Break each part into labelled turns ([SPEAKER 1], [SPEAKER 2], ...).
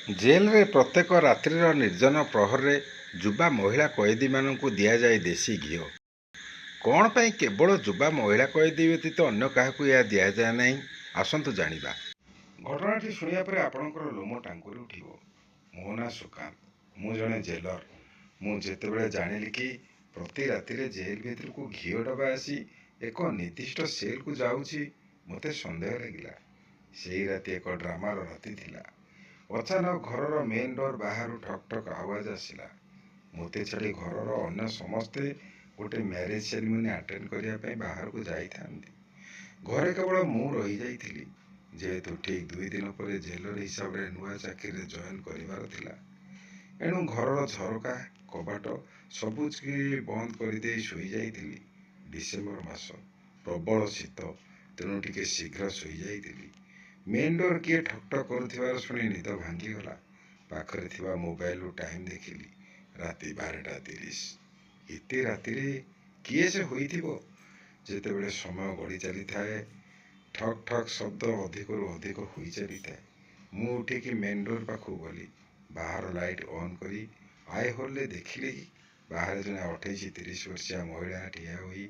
[SPEAKER 1] ଜେଲରେ ପ୍ରତ୍ୟେକ ରାତ୍ରିର ନିର୍ଜନ ପ୍ରହରରେ ଯୁବା ମହିଳା କଏଦୀମାନଙ୍କୁ ଦିଆଯାଏ ଦେଶୀ ଘିଅ। କ'ଣ ପାଇଁ କେବଳ ଯୁବା ମହିଳା କଏଦୀ ବ୍ୟତୀତ ଅନ୍ୟ କାହାକୁ ଏହା ଦିଆଯାଏ ନାହିଁ, ଆସନ୍ତୁ ଜାଣିବା। ଘଟଣାଟି ଶୁଣିବା ପରେ ଆପଣଙ୍କର ଲୋମ ଟାଙ୍କୁରି ଉଠିବ। ମୋ ନାଁ ସୁକାନ୍ତ। ମୁଁ ଜଣେ ଜେଲର। ମୁଁ ଯେତେବେଳେ ଜାଣିଲି କି ପ୍ରତି ରାତିରେ ଜେଲ ଭିତରକୁ ଘିଅ ଡବା ଆସି ଏକ ନିର୍ଦ୍ଦିଷ୍ଟ ସେଲକୁ ଯାଉଛି, ମୋତେ ସନ୍ଦେହ ଲାଗିଲା। ସେଇ ରାତି ଏକ ଡ୍ରାମାର ରାତି ଥିଲା। ଅଚାନକ ଘରର ମେନ୍ ଡୋର୍ ବାହାରୁ ଠକ୍ ଠକ୍ ଆୱାଜ ଆସିଲା। ମୋତେ ଛାଡ଼ି ଘରର ଅନ୍ୟ ସମସ୍ତେ ଗୋଟେ ମ୍ୟାରେଜ୍ ସେରିମନି ଆଟେଣ୍ଡ କରିବା ପାଇଁ ବାହାରକୁ ଯାଇଥାନ୍ତି। ଘରେ କେବଳ ମୁଁ ରହିଯାଇଥିଲି। ଯେହେତୁ ଠିକ୍ 2 ଦିନ ପରେ ଜେଲର ହିସାବରେ ନୂଆ ଚାକିରିରେ ଜଏନ୍ କରିବାର ଥିଲା, ଏଣୁ ଘରର ଝରକା, କବାଟ ସବୁ ବନ୍ଦ କରିଦେଇ ଶୋଇଯାଇଥିଲି। ଡିସେମ୍ବର ମାସ, ପ୍ରବଳ ଶୀତ, ତେଣୁ ଟିକେ ଶୀଘ୍ର ଶୋଇଯାଇଥିଲି। ମେନ୍ ଡୋର୍ କିଏ ଠକ୍ ଠକ୍ କରୁଥିବାର ଶୁଣି ନିଦ ଭାଙ୍ଗିଗଲା। ପାଖରେ ଥିବା ମୋବାଇଲରୁ ଟାଇମ୍ ଦେଖିଲି, ରାତି 12ଟା 30। ଏତେ ରାତିରେ କିଏ ସେ ହୋଇଥିବ? ଯେତେବେଳେ ସମୟ ଗଡ଼ି ଚାଲିଥାଏ, ଠକ୍ ଠକ୍ ଶବ୍ଦ ଅଧିକରୁ ଅଧିକ ହୋଇ ଚାଲିଥାଏ। ମୁଁ ଉଠିକି ମେନ୍ ଡୋର୍ ପାଖକୁ ଗଲି। ବାହାର ଲାଇଟ୍ ଅନ୍ କରି I ହୋଲ୍ରେ ଦେଖିଲି, ବାହାରେ ଜଣେ 28-30 ବର୍ଷୀୟା ମହିଳା ଠିଆ ହୋଇ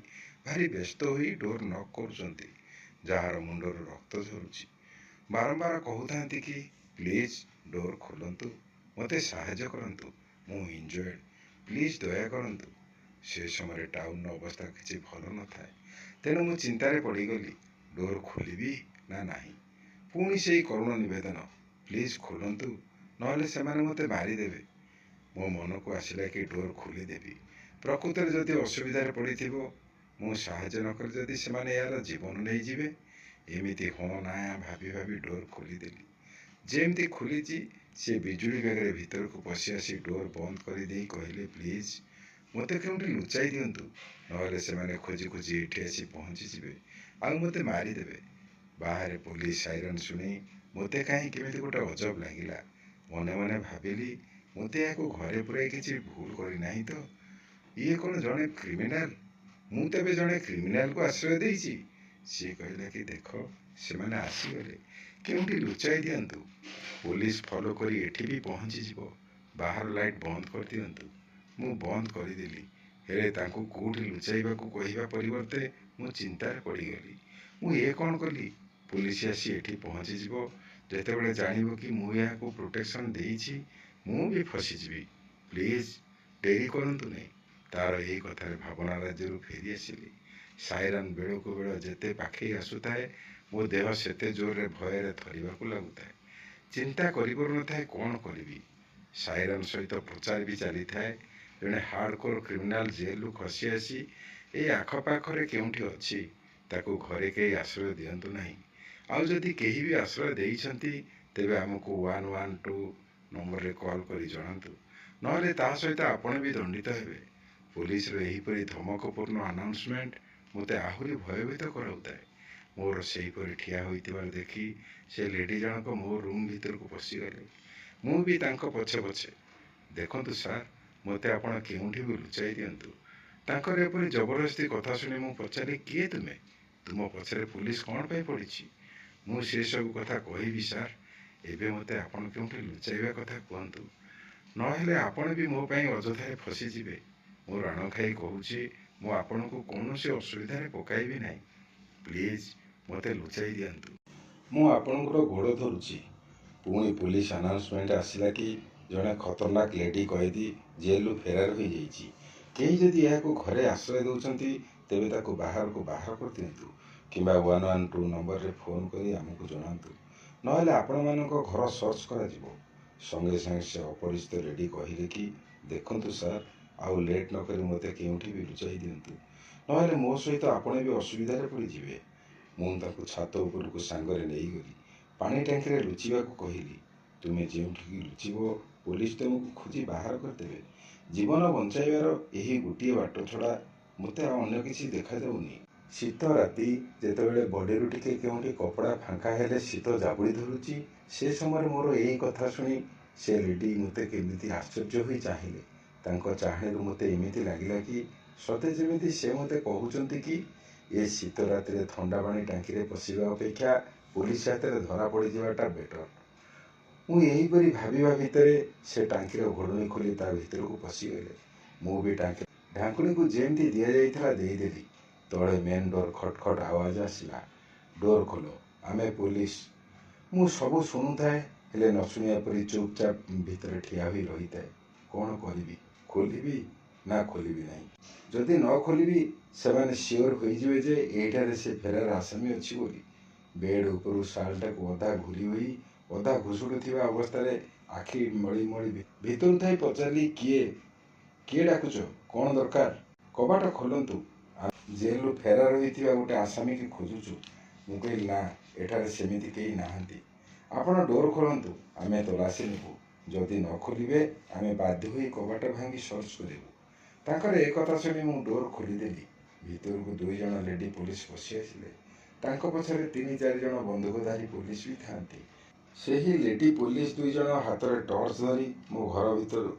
[SPEAKER 1] ଭାରି ବ୍ୟସ୍ତ ହୋଇ ଡୋର୍ ନକ୍ କରୁଛନ୍ତି, ଯାହାର ମୁଣ୍ଡରୁ ରକ୍ତ ଝରୁଛି। ବାରମ୍ବାର କହୁଥାନ୍ତି କି, "ପ୍ଲିଜ୍ ଡୋର୍ ଖୋଲନ୍ତୁ, ମୋତେ ସାହାଯ୍ୟ କରନ୍ତୁ, ମୁଁ ଇଞ୍ଜର୍ଡ, ପ୍ଲିଜ୍ ଦୟା କରନ୍ତୁ।" ସେ ସମୟରେ ଟାଉନର ଅବସ୍ଥା କିଛି ଭଲ ନଥାଏ। ତେଣୁ ମୁଁ ଚିନ୍ତାରେ ପଡ଼ିଗଲି, ଡୋର୍ ଖୋଲିବି ନା ନାହିଁ। ପୁଣି ସେଇ କରୁଣ ନିବେଦନ, "ପ୍ଲିଜ୍ ଖୋଲନ୍ତୁ, ନହେଲେ ସେମାନେ ମୋତେ ମାରିଦେବେ।" ମୋ ମନକୁ ଆସିଲା କି ଡୋର୍ ଖୋଲିଦେବି। ପ୍ରକୃତରେ ଯଦି ଅସୁବିଧାରେ ପଡ଼ିଥିବ, ମୁଁ ସାହାଯ୍ୟ ନ କଲେ ଯଦି ସେମାନେ ଏହାର ଜୀବନ ନେଇଯିବେ। ଏମିତି ହଁ ନା ଭାବି ଭାବି ଡୋର୍ ଖୋଲିଦେଲି। ଯେମିତି ଖୋଲିଛି, ସେ ବିଜୁଳି ବେଗରେ ଭିତରକୁ ପଶି ଆସି ଡୋର୍ ବନ୍ଦ କରିଦେଇ କହିଲେ, "ପ୍ଲିଜ୍ ମୋତେ କେଉଁଠି ଲୁଚାଇ ଦିଅନ୍ତୁ, ନହେଲେ ସେମାନେ ଖୋଜି ଖୋଜି ଏଠି ଆସି ପହଞ୍ଚିଯିବେ ଆଉ ମୋତେ ମାରିଦେବେ।" ବାହାରେ ପୋଲିସ ସାଇରନ୍ ଶୁଣି ମୋତେ କାହିଁ କେମିତି ଗୋଟେ ଅଜବ ଲାଗିଲା। ମନେ ମନେ ଭାବିଲି, ମୋତେ ଏହାକୁ ଘରେ ପୁରାଇ କିଛି ଭୁଲ କରିନାହିଁ ତ? ଇଏ କ'ଣ ଜଣେ କ୍ରିମିନାଲ? ମୁଁ ତେବେ ଜଣେ କ୍ରିମିନାଲକୁ ଆଶ୍ରୟ ଦେଇଛି? ସିଏ କହିଲା କି, "ଦେଖ, ସେମାନେ ଆସିଗଲେ, କେଉଁଠି ଲୁଚାଇ ଦିଅନ୍ତୁ। ପୋଲିସ ଫଲୋ କରି ଏଠି ବି ପହଞ୍ଚିଯିବ। ବାହାର ଲାଇଟ୍ ବନ୍ଦ କରିଦିଅନ୍ତୁ।" ମୁଁ ବନ୍ଦ କରିଦେଲି। ହେଲେ ତାଙ୍କୁ କେଉଁଠି ଲୁଚାଇବାକୁ କହିବା ପରିବର୍ତ୍ତେ ମୁଁ ଚିନ୍ତାରେ ପଡ଼ିଗଲି। ମୁଁ ଏ କ'ଣ କଲି? ପୋଲିସ ଆସି ଏଠି ପହଞ୍ଚିଯିବ ଯେତେବେଳେ ଜାଣିବ କି ମୁଁ ଏହାକୁ ପ୍ରୋଟେକ୍ସନ୍ ଦେଇଛି, ମୁଁ ବି ଫସିଯିବି। ପ୍ଲିଜ୍ ଡେରି କରନ୍ତୁ ନାହିଁ। ତାର ଏହି କଥାରେ ଭାବନା ରାଜ୍ୟରୁ ଫେରି ଆସିଲି। ସାଇରନ୍ ବେଳକୁ ବେଳ ଯେତେ ପାଖେଇ ଆସୁଥାଏ, ମୋ ଦେହ ସେତେ ଜୋରରେ ଭୟରେ ଥରିବାକୁ ଲାଗୁଥାଏ। ଚିନ୍ତା କରିପାରୁନଥାଏ କ'ଣ କରିବି। ସାଇରନ୍ ସହିତ ପ୍ରଚାର ବି ଚାଲିଥାଏ, ଜଣେ ହାର୍ଡକୋର୍ କ୍ରିମିନାଲ ଜେଲରୁ ଖସି ଆସି ଏଇ ଆଖପାଖରେ କେଉଁଠି ଅଛି। ତାକୁ ଘରେ କେହି ଆଶ୍ରୟ ଦିଅନ୍ତୁ ନାହିଁ। ଆଉ ଯଦି କେହି ବି ଆଶ୍ରୟ ଦେଇଛନ୍ତି, ତେବେ ଆମକୁ 112 ନମ୍ବରରେ କଲ୍ କରି ଜଣାନ୍ତୁ, ନହେଲେ ତା ସହିତ ଆପଣ ବି ଦଣ୍ଡିତ ହେବେ। ପୋଲିସର ଏହିପରି ଧମକପୂର୍ଣ୍ଣ ଆନାଉନ୍ସମେଣ୍ଟ ମୋତେ ଆହୁରି ଭୟଭୀତ କରାଉଥାଏ। ମୋର ସେହିପରି ଠିଆ ହୋଇଥିବାର ଦେଖି ସେ ଲେଡି ଜଣକ ମୋ ରୁମ୍ ଭିତରକୁ ପଶିଗଲେ। ମୁଁ ବି ତାଙ୍କ ପଛେ ପଛେ। "ଦେଖନ୍ତୁ ସାର୍, ମୋତେ ଆପଣ କେଉଁଠି ବି ଲୁଚାଇ ଦିଅନ୍ତୁ।" ତାଙ୍କର ଏପରି ଜବରଦସ୍ତି କଥା ଶୁଣି ମୁଁ ପଚାରିଲି, "କିଏ ତୁମେ? ତୁମ ପଛରେ ପୋଲିସ କ'ଣ ପାଇଁ ପଡ଼ିଛି?" "ମୁଁ ସେସବୁ କଥା କହିବି ସାର୍, ଏବେ ମୋତେ ଆପଣ କେଉଁଠି ଲୁଚାଇବା କଥା କୁହନ୍ତୁ, ନହେଲେ ଆପଣ ବି ମୋ ପାଇଁ ଅଯଥାରେ ଫସିଯିବେ। ମୁଁ ରାଣ ଖାଇ କହୁଛି, ମୁଁ ଆପଣଙ୍କୁ କୌଣସି ଅସୁବିଧାରେ ପକାଇବି ନାହିଁ। ପ୍ଲିଜ୍ ମୋତେ ଲୁଚାଇ ଦିଅନ୍ତୁ। ମୁଁ ଆପଣଙ୍କର ଗୋଡ଼ ଧରୁଛି।" ପୁଣି ପୋଲିସ ଆନାଉନ୍ସମେଣ୍ଟ ଆସିଲା କି ଜଣେ ଖତରନାକ ଲେଡି କଏଦୀ ଜେଲରୁ ଫେରାର ହୋଇଯାଇଛି। କେହି ଯଦି ଏହାକୁ ଘରେ ଆଶ୍ରୟ ଦେଉଛନ୍ତି, ତେବେ ତାକୁ ବାହାରକୁ ବାହାର କରିଦିଅନ୍ତୁ କିମ୍ବା 112 ନମ୍ବରରେ ଫୋନ୍ କରି ଆମକୁ ଜଣାନ୍ତୁ, ନହେଲେ ଆପଣମାନଙ୍କ ଘର ସର୍ଚ୍ଚ କରାଯିବ। ସଙ୍ଗେ ସଙ୍ଗେ ସେ ଅପରିଚିତ ଲେଡି କହିଲେ କି, "ଦେଖନ୍ତୁ ସାର୍, ଆଉ ଲେଟ୍ ନକରି ମୋତେ କେଉଁଠି ବି ଲୁଚାଇ ଦିଅନ୍ତୁ, ନହେଲେ ମୋ ସହିତ ଆପଣ ବି ଅସୁବିଧାରେ ପଡ଼ିଯିବେ।" ମୁଁ ତାଙ୍କୁ ଛାତ ଉପରକୁ ସାଙ୍ଗରେ ନେଇଗଲି। ପାଣି ଟାଙ୍କିରେ ଲୁଚିବାକୁ କହିଲି। "ତୁମେ ଯେଉଁଠିକି ଲୁଚିବ, ପୋଲିସ ତୁମକୁ ଖୋଜି ବାହାର କରିଦେବେ। ଜୀବନ ବଞ୍ଚାଇବାର ଏହି ଗୋଟିଏ ବାଟ ଛଡ଼ା ମୋତେ ଆଉ ଅନ୍ୟ କିଛି ଦେଖାଯାଉନି। ଶୀତ ରାତି, ଯେତେବେଳେ ବଡିରୁ ଟିକେ କେଉଁଠି କପଡ଼ା ଫାଙ୍କା ହେଲେ ଶୀତ ଜାବୁଡ଼ି ଧରୁଛି।" ସେ ସମୟରେ ମୋର ଏଇ କଥା ଶୁଣି ସେ ଲେଡି ମୋତେ କେମିତି ଆଶ୍ଚର୍ଯ୍ୟ ହୋଇ ଚାହିଁଲେ। ତାଙ୍କ ଚାହାଣୀରୁ ମୋତେ ଏମିତି ଲାଗିଲା କି ସତେ ଯେମିତି ସେ ମୋତେ କହୁଛନ୍ତି କି ଏ ଶୀତ ରାତିରେ ଥଣ୍ଡା ପାଣି ଟାଙ୍କିରେ ପଶିବା ଅପେକ୍ଷା ପୋଲିସ ହାତରେ ଧରା ପଡ଼ିଯିବାଟା ବେଟର। ମୁଁ ଏହିପରି ଭାବିବା ଭିତରେ ସେ ଟାଙ୍କିର ଘୋଡ଼ଣୀ ଖୋଲି ତା ଭିତରକୁ ପଶିଗଲେ। ମୁଁ ବି ଟାଙ୍କି ଢାଙ୍କୁଣୀକୁ ଯେମିତି ଦିଆଯାଇଥିଲା ଦେଇଦେଲି। ତଳେ ମେନ୍ ଡୋର୍ ଖଟ୍ ଖଟ୍ ଆୱାଜ ଆସିଲା। ଡୋର୍ ଖୋଲ, ଆମେ ପୋଲିସ। ମୁଁ ସବୁ ଶୁଣୁଥାଏ, ହେଲେ ନ ଶୁଣିବା ପରି ଚୁପଚାପ ଭିତରେ ଠିଆ ହୋଇ ରହିଥାଏ। କ'ଣ କରିବି? ଖୋଲିବି ନା ଖୋଲିବି ନାହିଁ? ଯଦି ନ ଖୋଲିବି, ସେମାନେ ସିଓର ହୋଇଯିବେ ଯେ ଏଇଠାରେ ସେ ଫେରାର ଆସାମୀ ଅଛି ବୋଲି। ବେଡ୍ ଉପରୁ ଶାଲ୍ଟାକୁ ଅଧା ଘୋରି ହୋଇ ଅଧା ଘୁଷୁରୁଥିବା ଅବସ୍ଥାରେ ଆଖି ମଳି ମଳି ଭିତରୁ ଥାଇ ପଚାରିଲି, କିଏ? କିଏ ଡାକୁଛ? କ'ଣ ଦରକାର? କବାଟ ଖୋଲନ୍ତୁ, ଜେଲରୁ ଫେରାର ହୋଇଥିବା ଗୋଟେ ଆସାମୀକି ଖୋଜୁଛୁ। ମୁଁ କହିଲି, ନା, ଏଠାରେ ସେମିତି କେହି ନାହାନ୍ତି। ଆପଣ ଡୋର୍ ଖୋଲନ୍ତୁ, ଆମେ ତଲାସି ନେବୁ। ଯଦି ନ ଖୋଲିବେ, ଆମେ ବାଧ୍ୟ ହୋଇ କବାଟ ଭାଙ୍ଗି ସର୍ଚ୍ଚ କରିବୁ। ତାଙ୍କର ଏ କଥା ଶୁଣି ମୁଁ ଡୋର୍ ଖୋଲିଦେଲି। ଭିତରକୁ 2 ଜଣ ଲେଡି ପୋଲିସ ପଶି ଆସିଲେ। ତାଙ୍କ ପଛରେ ତିନି ଚାରି ଜଣ ବନ୍ଧୁକଧାରୀ ପୋଲିସ ବି ଥାନ୍ତି। ସେହି ଲେଡି ପୋଲିସ 2 ଜଣ ହାତରେ ଟର୍ଚ୍ଚ ଧରି ମୋ ଘର ଭିତରୁ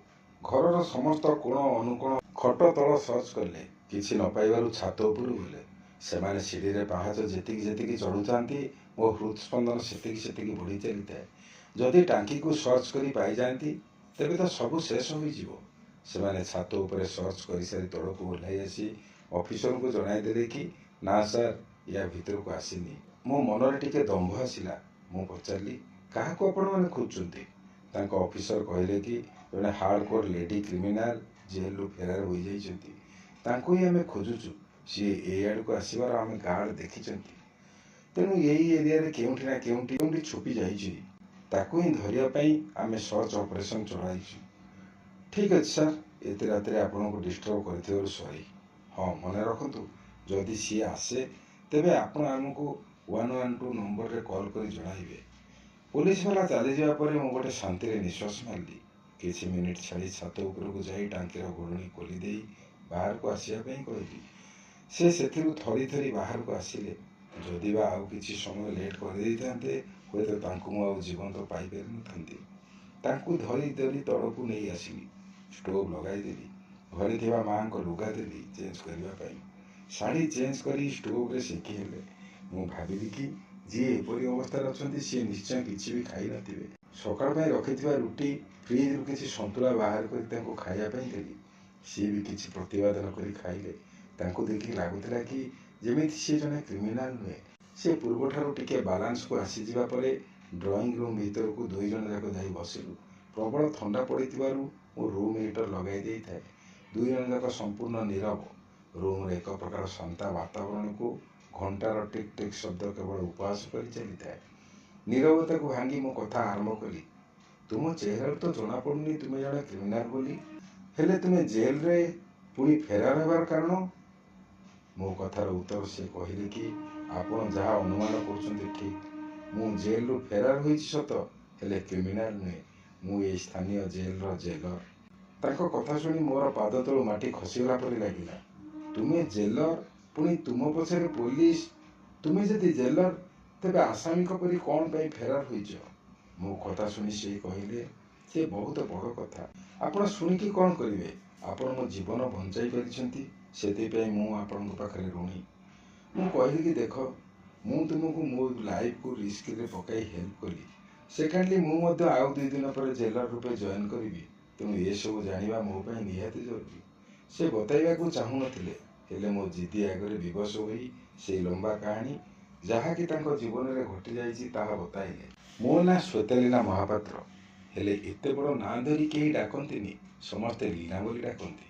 [SPEAKER 1] ଘରର ସମସ୍ତ କୋଣ ଅନୁକୋଣ, ଖଟ ତଳ ସର୍ଚ୍ଚ କଲେ। କିଛି ନ ପାଇବାରୁ ଛାତ ଉପରକୁ ଗଲେ। ସେମାନେ ସିଡ଼ିରେ ପାହାଚ ଯେତିକି ଯେତିକି ଚଢ଼ୁଥାନ୍ତି, ମୋ ହୃଦସ୍ପନ୍ଦନ ସେତିକି ସେତିକି ବଢ଼ି ଚାଲିଥାଏ। ଯଦି ଟାଙ୍କିକୁ ସର୍ଚ୍ଚ କରି ପାଇଯାଆନ୍ତି, ତେବେ ତ ସବୁ ଶେଷ ହୋଇଯିବ। ସେମାନେ ଛାତ ଉପରେ ସର୍ଚ୍ଚ କରିସାରି ତଳକୁ ଓହ୍ଲାଇ ଆସି ଅଫିସରଙ୍କୁ ଜଣାଇଦେଲେ କି ନା ସାର୍, ୟା ଭିତରକୁ ଆସିନି। ମୋ ମନରେ ଟିକେ ଦମ୍ଭ ଆସିଲା। ମୁଁ ପଚାରିଲି, କାହାକୁ ଆପଣମାନେ ଖୋଜୁଛନ୍ତି? ତାଙ୍କ ଅଫିସର କହିଲେ କି ଜଣେ ହାର୍ଡକୋର୍ ଲେଡି କ୍ରିମିନାଲ ଜେଲରୁ ଫେରାର ହୋଇଯାଇଛନ୍ତି, ତାଙ୍କୁ ହିଁ ଆମେ ଖୋଜୁଛୁ। ସିଏ ଏଇ ଆଡ଼କୁ ଆସିବାର ଆମ ଗାର୍ଡ଼ ଦେଖିଛନ୍ତି। ତେଣୁ ଏଇ ଏରିଆରେ କେଉଁଠି ନା କେଉଁଠି କେଉଁଠି ଛୁପି ଯାଇଛି। ତାକୁ ହିଁ ଧରିବା ପାଇଁ ଆମେ ସର୍ଚ୍ଚ ଅପରେସନ୍ ଚଳାଇଛୁ। ଠିକ୍ ଅଛି ସାର୍, ଏତେ ରାତିରେ ଆପଣଙ୍କୁ ଡିଷ୍ଟର୍ବ କରିଥିବାରୁ ସରି। ହଁ, ମନେ ରଖନ୍ତୁ, ଯଦି ସିଏ ଆସେ ତେବେ ଆପଣ ଆମକୁ 112 ନମ୍ବରରେ କଲ୍ କରି ଜଣାଇବେ। ପୋଲିସ ବାଲା ଚାଲିଯିବା ପରେ ମୁଁ ଗୋଟେ ଶାନ୍ତିରେ ନିଶ୍ୱାସ ମାରିଲି। କିଛି ମିନିଟ୍ ଛାଡ଼ି ଛାତ ଉପରକୁ ଯାଇ ଟାଙ୍କିର ଘୋଡ଼ଣୀ ଖୋଲି ଦେଇ ବାହାରକୁ ଆସିବା ପାଇଁ କହିଲି। ସେ ସେଥିରୁ ଥରି ଥରି ବାହାରକୁ ଆସିଲେ। ଯଦି ବା ଆଉ କିଛି ସମୟ ଲେଟ୍ କରିଦେଇଥାନ୍ତେ, ହୁଏତ ତାଙ୍କୁ ମୁଁ ଆଉ ଜୀବନ୍ତ ପାଇପାରିନଥାନ୍ତି। ତାଙ୍କୁ ଧରି ଧରି ତଳକୁ ନେଇ ଆସିଲି। ଷ୍ଟୋଭ୍ ଲଗାଇଦେଲି। ଘରେ ଥିବା ମାଆଙ୍କ ଲୁଗା ଦେଲି ଚେଞ୍ଜ କରିବା ପାଇଁ। ଶାଢ଼ୀ ଚେଞ୍ଜ କରି ଷ୍ଟୋଭ୍ରେ ସେକି ହେଲେ। ମୁଁ ଭାବିଲି କି ଯିଏ ଏପରି ଅବସ୍ଥାରେ ଅଛନ୍ତି, ସିଏ ନିଶ୍ଚୟ କିଛି ବି ଖାଇନଥିବେ। ସକାଳ ପାଇଁ ରଖିଥିବା ରୁଟି, ଫ୍ରିଜ୍ରୁ କିଛି ସନ୍ତୁଳା ବାହାର କରି ତାଙ୍କୁ ଖାଇବା ପାଇଁ ଦେଲି। ସିଏ ବି କିଛି ପ୍ରତିବାଦ ନ କରି ଖାଇଲେ। ତାଙ୍କୁ ଦେଖି ଲାଗୁଥିଲା କି ଯେମିତି ସିଏ ଜଣେ କ୍ରିମିନାଲ ନୁହେଁ। ସେ ପୂର୍ବଠାରୁ ଟିକେ ବାଲାନ୍ସକୁ ଆସିଯିବା ପରେ ଡ୍ରଇଂ ରୁମ୍ ଭିତରକୁ 2 ଜଣ ଯାକ ଯାଇ ବସିଲୁ। ପ୍ରବଳ ଥଣ୍ଡା ପଡ଼ିଥିବାରୁ ମୁଁ ରୁମ୍ ହିଟର ଲଗାଇ ଦେଇଥାଏ। 2 ଜଣ ଯାକ ସମ୍ପୂର୍ଣ୍ଣ ନୀରବ। ରୁମ୍ରେ ଏକ ପ୍ରକାର ଶାନ୍ତ ବାତାବରଣକୁ ଘଣ୍ଟାର ଟିକ୍ ଟିକ୍ ଶବ୍ଦ କେବଳ ଉପହାସ କରି ଚାଲିଥାଏ। ନୀରବତାକୁ ଭାଙ୍ଗି ମୁଁ କଥା ଆରମ୍ଭ କଲି, ତୁମ ଚେହେରାରୁ ତ ଜଣାପଡ଼ୁନି ତୁମେ ଜଣେ କ୍ରିମିନାଲ ବୋଲି। ହେଲେ ତୁମେ ଜେଲରେ ପୁଣି ଫେରାର ହେବାର କାରଣ? ମୋ କଥାର ଉତ୍ତର ସେ କହିଲେ କି ଆପଣ ଯାହା ଅନୁମାନ କରୁଛନ୍ତି ଠିକ୍। ମୁଁ ଜେଲରୁ ଫେରାର ହୋଇଛି ସତ, ହେଲେ କ୍ରିମିନାଲ ନୁହେଁ। ମୁଁ ଏଇ ସ୍ଥାନୀୟ ଜେଲର ଜେଲର। ତାଙ୍କ କଥା ଶୁଣି ମୋର ପାଦ ତଳୁ ମାଟି ଖସିଗଲା ପରି ଲାଗିଲା। ତୁମେ ଜେଲର, ପୁଣି ତୁମ ପଛରେ ପୋଲିସ। ତୁମେ ଯଦି ଜେଲର, ତେବେ ଆସାମୀଙ୍କ ପରି କ'ଣ ପାଇଁ ଫେରାର ହୋଇଛ? ମୋ କଥା ଶୁଣି ସେ କହିଲେ, ସେ ବହୁତ ବଡ଼ କଥା, ଆପଣ ଶୁଣିକି କ'ଣ କରିବେ? ଆପଣ ମୋ ଜୀବନ ବଞ୍ଚାଇ ପାରିଛନ୍ତି, ସେଥିପାଇଁ ମୁଁ ଆପଣଙ୍କ ପାଖରେ ଋଣୀ। ମୁଁ କହିଲି କି ଦେଖ, ମୁଁ ତୁମକୁ ମୋ ଲାଇଫକୁ ରିସ୍କରେ ପକାଇ ହେଲ୍ପ କଲି। ସେକେଣ୍ଡଲି, ମୁଁ ମଧ୍ୟ ଆଉ 2 ଦିନ ପରେ ଜେଲର ରୂପେ ଜଏନ୍ କରିବି। ତେଣୁ ଏସବୁ ଜାଣିବା ମୋ ପାଇଁ ନିହାତି ଜରୁରୀ। ସେ ବତାଇବାକୁ ଚାହୁଁନଥିଲେ, ହେଲେ ମୋ ଜିଦି ଆଗରେ ବିବଶ ହୋଇ ସେଇ ଲମ୍ବା କାହାଣୀ, ଯାହାକି ତାଙ୍କ ଜୀବନରେ ଘଟିଯାଇଛି, ତାହା ବତାଇଲେ। ମୋ ନାଁ ଶ୍ୱେତଲୀନା ମହାପାତ୍ର। ହେଲେ ଏତେ ବଡ଼ ନାଁ ଧରି କେହି ଡାକନ୍ତିନି, ସମସ୍ତେ ଲୀନା ବୋଲି ଡାକନ୍ତି।